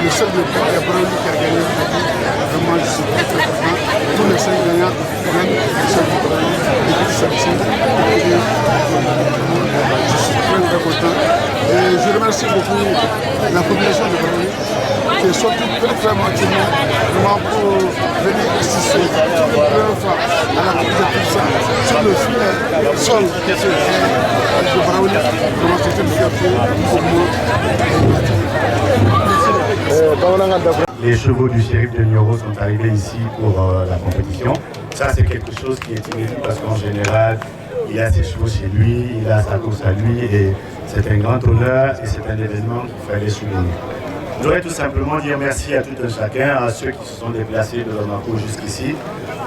le seul de Brazzaville qui a gagné le Grand Prix. Vraiment, je suis très très content. Tous les cinq gagnants viennent du chef du Brazzaville et puis celle-ci. Je suis très très content. Et je remercie beaucoup la population de Brazzaville qui est sortie très très massivement vraiment pour venir assister pour la première fois à la Coupe des Puissants sur le sol de Brazzaville. Vraiment, c'est une fierté pour moi. Les chevaux du shérif de Nioro sont arrivés ici pour la compétition. Ça, c'est quelque chose qui est inédit parce qu'en général, il a ses chevaux chez lui, il a sa course à lui et c'est un grand honneur et c'est un événement qu'il fallait souligner. Je voudrais tout simplement dire merci à tout un chacun, à ceux qui se sont déplacés de Bamako jusqu'ici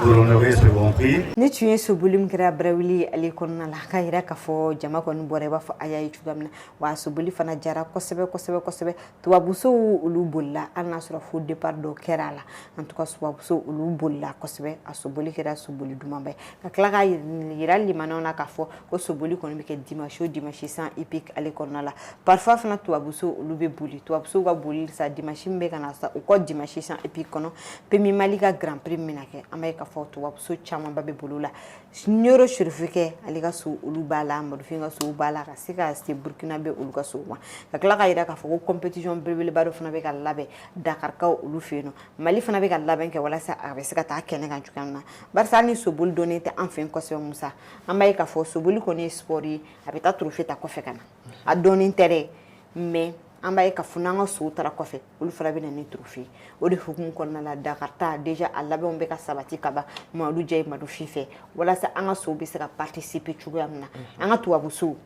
pour honorer ce Grand Prix. Ni tun ye soboli min kɛra Barawuli ale kɔnɔna la, k'a yira k'a fɔ jama kɔni bɔra i b'a fɔ a y'a ye cogoya min na. Wa soboli fana jara kosɛbɛ kosɛbɛ kosɛbɛ. Tubabusow olu bolila, hali n'a sɔrɔ fo départ dɔ kɛra a la. En tout cas, tubabusow olu bolila kosɛbɛ. A soboli kɛra soboli dumanba ye, ka tila k'a yira limanaw na k'a fɔ ko soboli kɔni bɛ kɛ dimanche o dimanche champ hippique ale kɔnɔna la. Parfois fana, tubabusow olu bɛ boli. Tubabusow ka boli sa, dimanche min bɛ ka na sa, o kɔ dimanche champ hippique kɔnɔ, PMU Mali ka Grand Prix min bɛna kɛ, an b'a ye k'a fɔ tubabuso camanba bɛ bolo la. Ɲoro Sirifikɛ ale ka so olu b'a la, Madufin ka sow b'a la, ka se ka se Burukina bɛ olu ka sow ma, ka tila k'a yira k'a fɔ ko compétition belebeleba dɔ fana bɛ ka labɛn Dakarikaw olu fɛ yen nɔ. Mali fana bɛ ka labɛn kɛ walasa a bɛ se ka taa kɛnɛ kan cogoya min na, barisa hali ni soboli dɔnnen tɛ an fɛ yen kosɛbɛ, Musa, an b'a ye k'a fɔ soboli kɔni ye sport ye, a bɛ taa trophée ta kɔfɛ ka na. A dɔnnen tɛ dɛ, mais an b'a ye k'a fɔ n'an ka sow taara kɔfɛ, olu fana bɛ na ni trophée. O de hukumu kɔnɔna la, Dakar ta déjà a labɛnw bɛ ka sabati ka ban Mamadu Diya ye Madufin fɛ, walasa an ka sow bɛ se ka participer cogoya min na, an ka tubabu sow,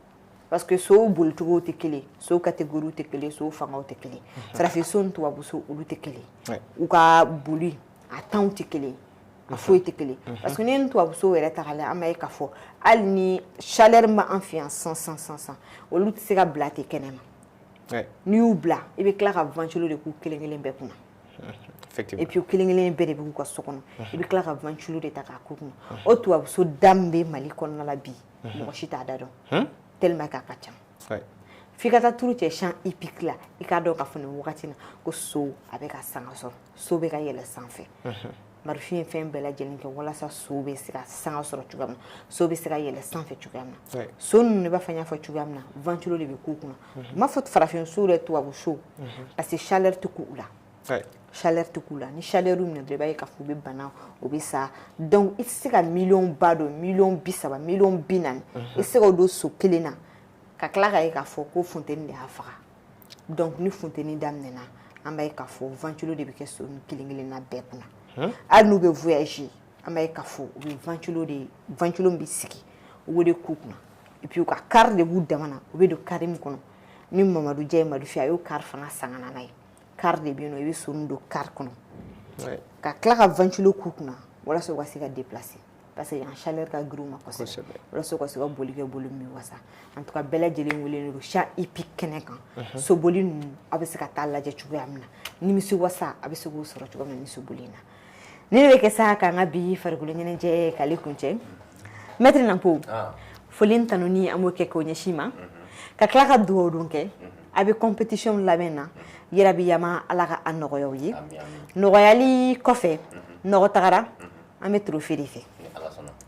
parce que sow bolicogow tɛ kelen, sow catégorie tɛ kelen, sow fangaw tɛ kelen. Farafin so ni tubabu so olu tɛ kelen, u ka boli a temps tɛ kelen, a foyi tɛ kelen, parce que ni ye tubabu sow yɛrɛ ta k'a lajɛ, an b'a ye k'a fɔ hali ni chaleur min b'an fɛ yan san san san san, olu tɛ se ka bila ten kɛnɛ ma. N'i y'u bila, i bɛ tila ka ventilo de k'u kelen kelen bɛɛ kunna. Et puis kelen kelen bɛɛ de b'u ka so kɔnɔ, i bɛ tila ka ventilo de ta k'a k'u kunna. O tubabuso da min bɛ Mali kɔnɔna la bi, mɔgɔ si t'a da dɔn tellement k'a ka ca. F'i ka taa turu cɛ champ hippique la, i k'a dɔn k'a fɔ nin wagati na ko so a bɛ ka sanga sɔrɔ, so bɛ ka yɛlɛ sanfɛ. Marifin ye fɛn bɛɛ lajɛlen kɛ walasa so bɛ se ka sanga sɔrɔ cogoya min na, so bɛ se ka yɛlɛ sanfɛ cogoya min na. So ninnu, i b'a fɔ n y'a fɔ cogoya min na, ventilo de bɛ k'u kunna. N m'a fɔ farafin so dɛ, tubabu so, parce que chaleur tɛ k'u la, chaleur tɛ k'u la. Ni chaleur y'u minɛ dɔrɔn, i b'a ye k'a fɔ u bɛ bana, u bɛ sa. Donc i tɛ se ka miliyɔn ba don, miliyɔn 30, miliyɔn 40, i tɛ se k'o don so kelen na ka tila k'a ye k'a fɔ ko funteni de y'a faga. Donc ni funteni daminɛna, an b'a ye k'a fɔ ventilo de bɛ kɛ so kelen kelenna bɛɛ kunna. Hali n'u bɛ voyager, an b'a ye k'a fɔ u bɛ ventilo de, ventilo min bɛ sigi, u b'o de k'u kunna. Et puis u ka car de b'u dama na, u bɛ don car min kɔnɔ ni Mamadu Diya ye Madufi, a y'o car fana san ka na n'a ye. Car de bɛ yen nɔ, i bɛ so don car kɔnɔ ka tila ka ventilo k'u kunna walasa u ka se ka déplacer, parce que yan chaleur ka girin u ma kosɛbɛ, walasa u ka se ka boli kɛ boli min bɛ wasa. En tout cas, bɛɛ lajɛlen welelen don champ hippique kɛnɛ kan. Soboli ninnu, aw bɛ se ka taa lajɛ cogoya min na, nimisi wasa a bɛ se k'o sɔrɔ cogoya min na ni soboli in na. Ni ne bɛ kɛ sa k'an ka bi farikolo ɲɛnajɛ k'ale kuncɛ. Maître Nampo, foli ni tanuni an b'o kɛ k'o ɲɛsin ma, ka tila ka dugawu don kɛ. A bɛ compétition labɛn na yarabi, yama Ala ka a nɔgɔya u ye. Nɔgɔyali kɔfɛ, nɔgɔ tagara, an bɛ trophée de fɛ,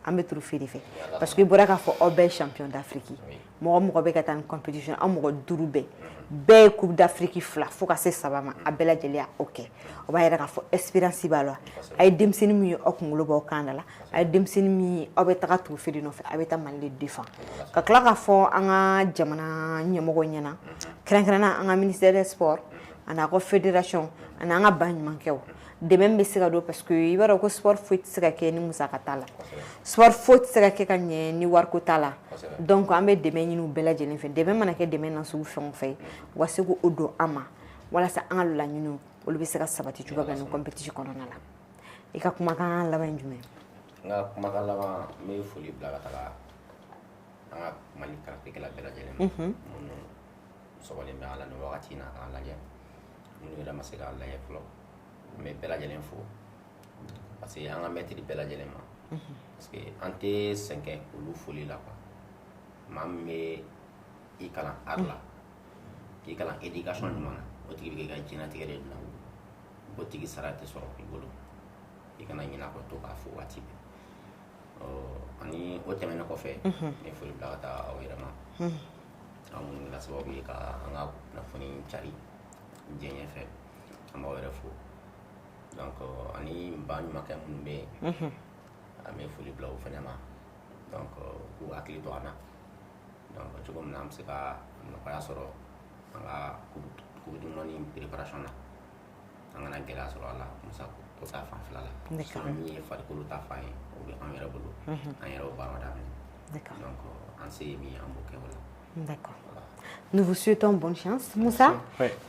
an bɛ trophée de fɛ, parce que i bɔra k'a fɔ aw bɛɛ ye champion d'Afrique. Mɔgɔ mɔgɔ bɛ ka taa ni compétition, aw mɔgɔ duuru bɛɛ bɛɛ ye Coupe d'Afrique fila fo ka se saba ma, a bɛɛ lajɛlen y'o kɛ. O b'a yira k'a fɔ expérience b'a la. A ye denmisɛnnin min ye, aw kunkolo b'aw kan da la. A ye denmisɛnnin min ye, aw bɛ taga trophée de nɔfɛ, a bɛ taa Mali de défend. Ka tila k'a fɔ an ka jamana ɲɛmɔgɔw ɲɛna, kɛrɛnkɛrɛnnenya an ka ministère des Sports ani a ka fédération ani an ka baɲumankɛw, dɛmɛ bɛ se ka don, parce que i b'a dɔn ko sport foyi tɛ se ka kɛ ni musaka t'a la, sport foyi tɛ se ka kɛ ka ɲɛ ni wariko t'a la. Donc an bɛ dɛmɛ ɲini u bɛɛ lajɛlen fɛ. Dɛmɛ mana kɛ dɛmɛ nasugu fɛn o fɛn ye, u ka se k'o don an ma walasa an ka laɲiniw, olu bɛ se ka sabati cogoya min na compétition kɔnɔna la. I ka kumakan laban ye jumɛn ye? N ka kumakan laban, n bɛ foli bila ka taga an ka Mali karatekɛla bɛɛ lajɛlen ma, minnu sɔgɔlen bɛ an la nin wagati in na k'an lajɛ, minnu yɛrɛ ma se k'an lajɛ fɔlɔ. N bɛ bɛɛ lajɛlen fo, parce que an ka maître bɛɛ lajɛlen ma, parce que an tɛ sɛgɛn olu foli la quoi. Maa min bɛ i kalan art la, k'i kalan éducation ɲuman na, o tigi bɛ k'i ka diɲɛlatigɛ de dilan. O tigi sara tɛ sɔrɔ i bolo, i kana ɲinɛ a kɔ, to k'a fo waati bɛɛ. Ani o tɛmɛnen kɔfɛ, n bɛ foli bila ka taa aw yɛrɛ ma, aw minnu kɛra sababu ye ka an ka kunnafoni cari diɲɛ ɲɛfɛ, an b'aw yɛrɛ fo. Donc ani ba ɲumankɛ minnu bɛ yen, an bɛ foli bila o fana ma. Donc k'u hakili to an na, donc cogo min na an bɛ se ka nɔgɔya sɔrɔ an ka Coupe du monde préparation na, an kana gɛlɛya sɔrɔ a la musaka ko ta fanfɛla la. Sinon min ye farikolo ta fan ye, o bɛ an yɛrɛ bolo, an yɛrɛ y'o baaraw daminɛ. Donc an se ye min ye, an b'o kɛ o la. D'accord. Nous vous souhaitons bonne chance. Moussa,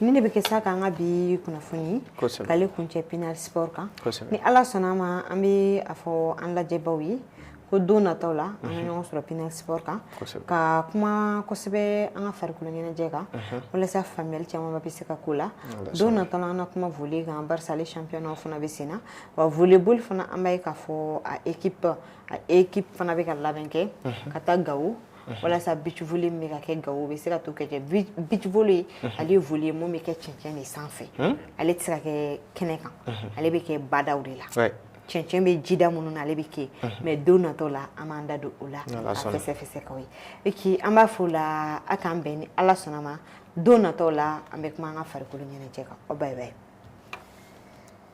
ni ne bɛ kɛ sa k'an ka bi kunnafoni k'ale kuncɛ Pinal Sport kan. Ni Ala sɔnna a ma, an bɛ a fɔ an lajɛbaw ye ko don nataw la, an ka ɲɔgɔn sɔrɔ Pinal Sport kan ka kuma kosɛbɛ an ka farikolo ɲɛnajɛ kan, walasa faamuyali caman bɛ se ka k'o la. Don nataw la, an na kuma volley kan, barisa ale championnat fana bɛ sen na. Wa volleyball fana, an b'a ye k'a fɔ a équipe fana bɛ ka labɛn kɛ ka taa Gawo, walasa beach volley min bɛ ka kɛ Gawo, bɛ se ka to kɛ. Beach volley, ale ye volley ye mun bɛ kɛ cɛncɛn de sanfɛ, ale tɛ se ka kɛ kɛnɛ kan, ale bɛ kɛ badaw de la, cɛncɛn bɛ jida minnu na, ale bɛ kɛ. Mais don natɔ la, an b'an da don o la ka fɛsɛfɛsɛ k'aw ye. Et an b'a fɔ o la, a k'an bɛn ni Ala sɔnna ma, don natɔw la, an bɛ kuma an ka farikolo ɲɛnajɛ kan. Aw bye bye.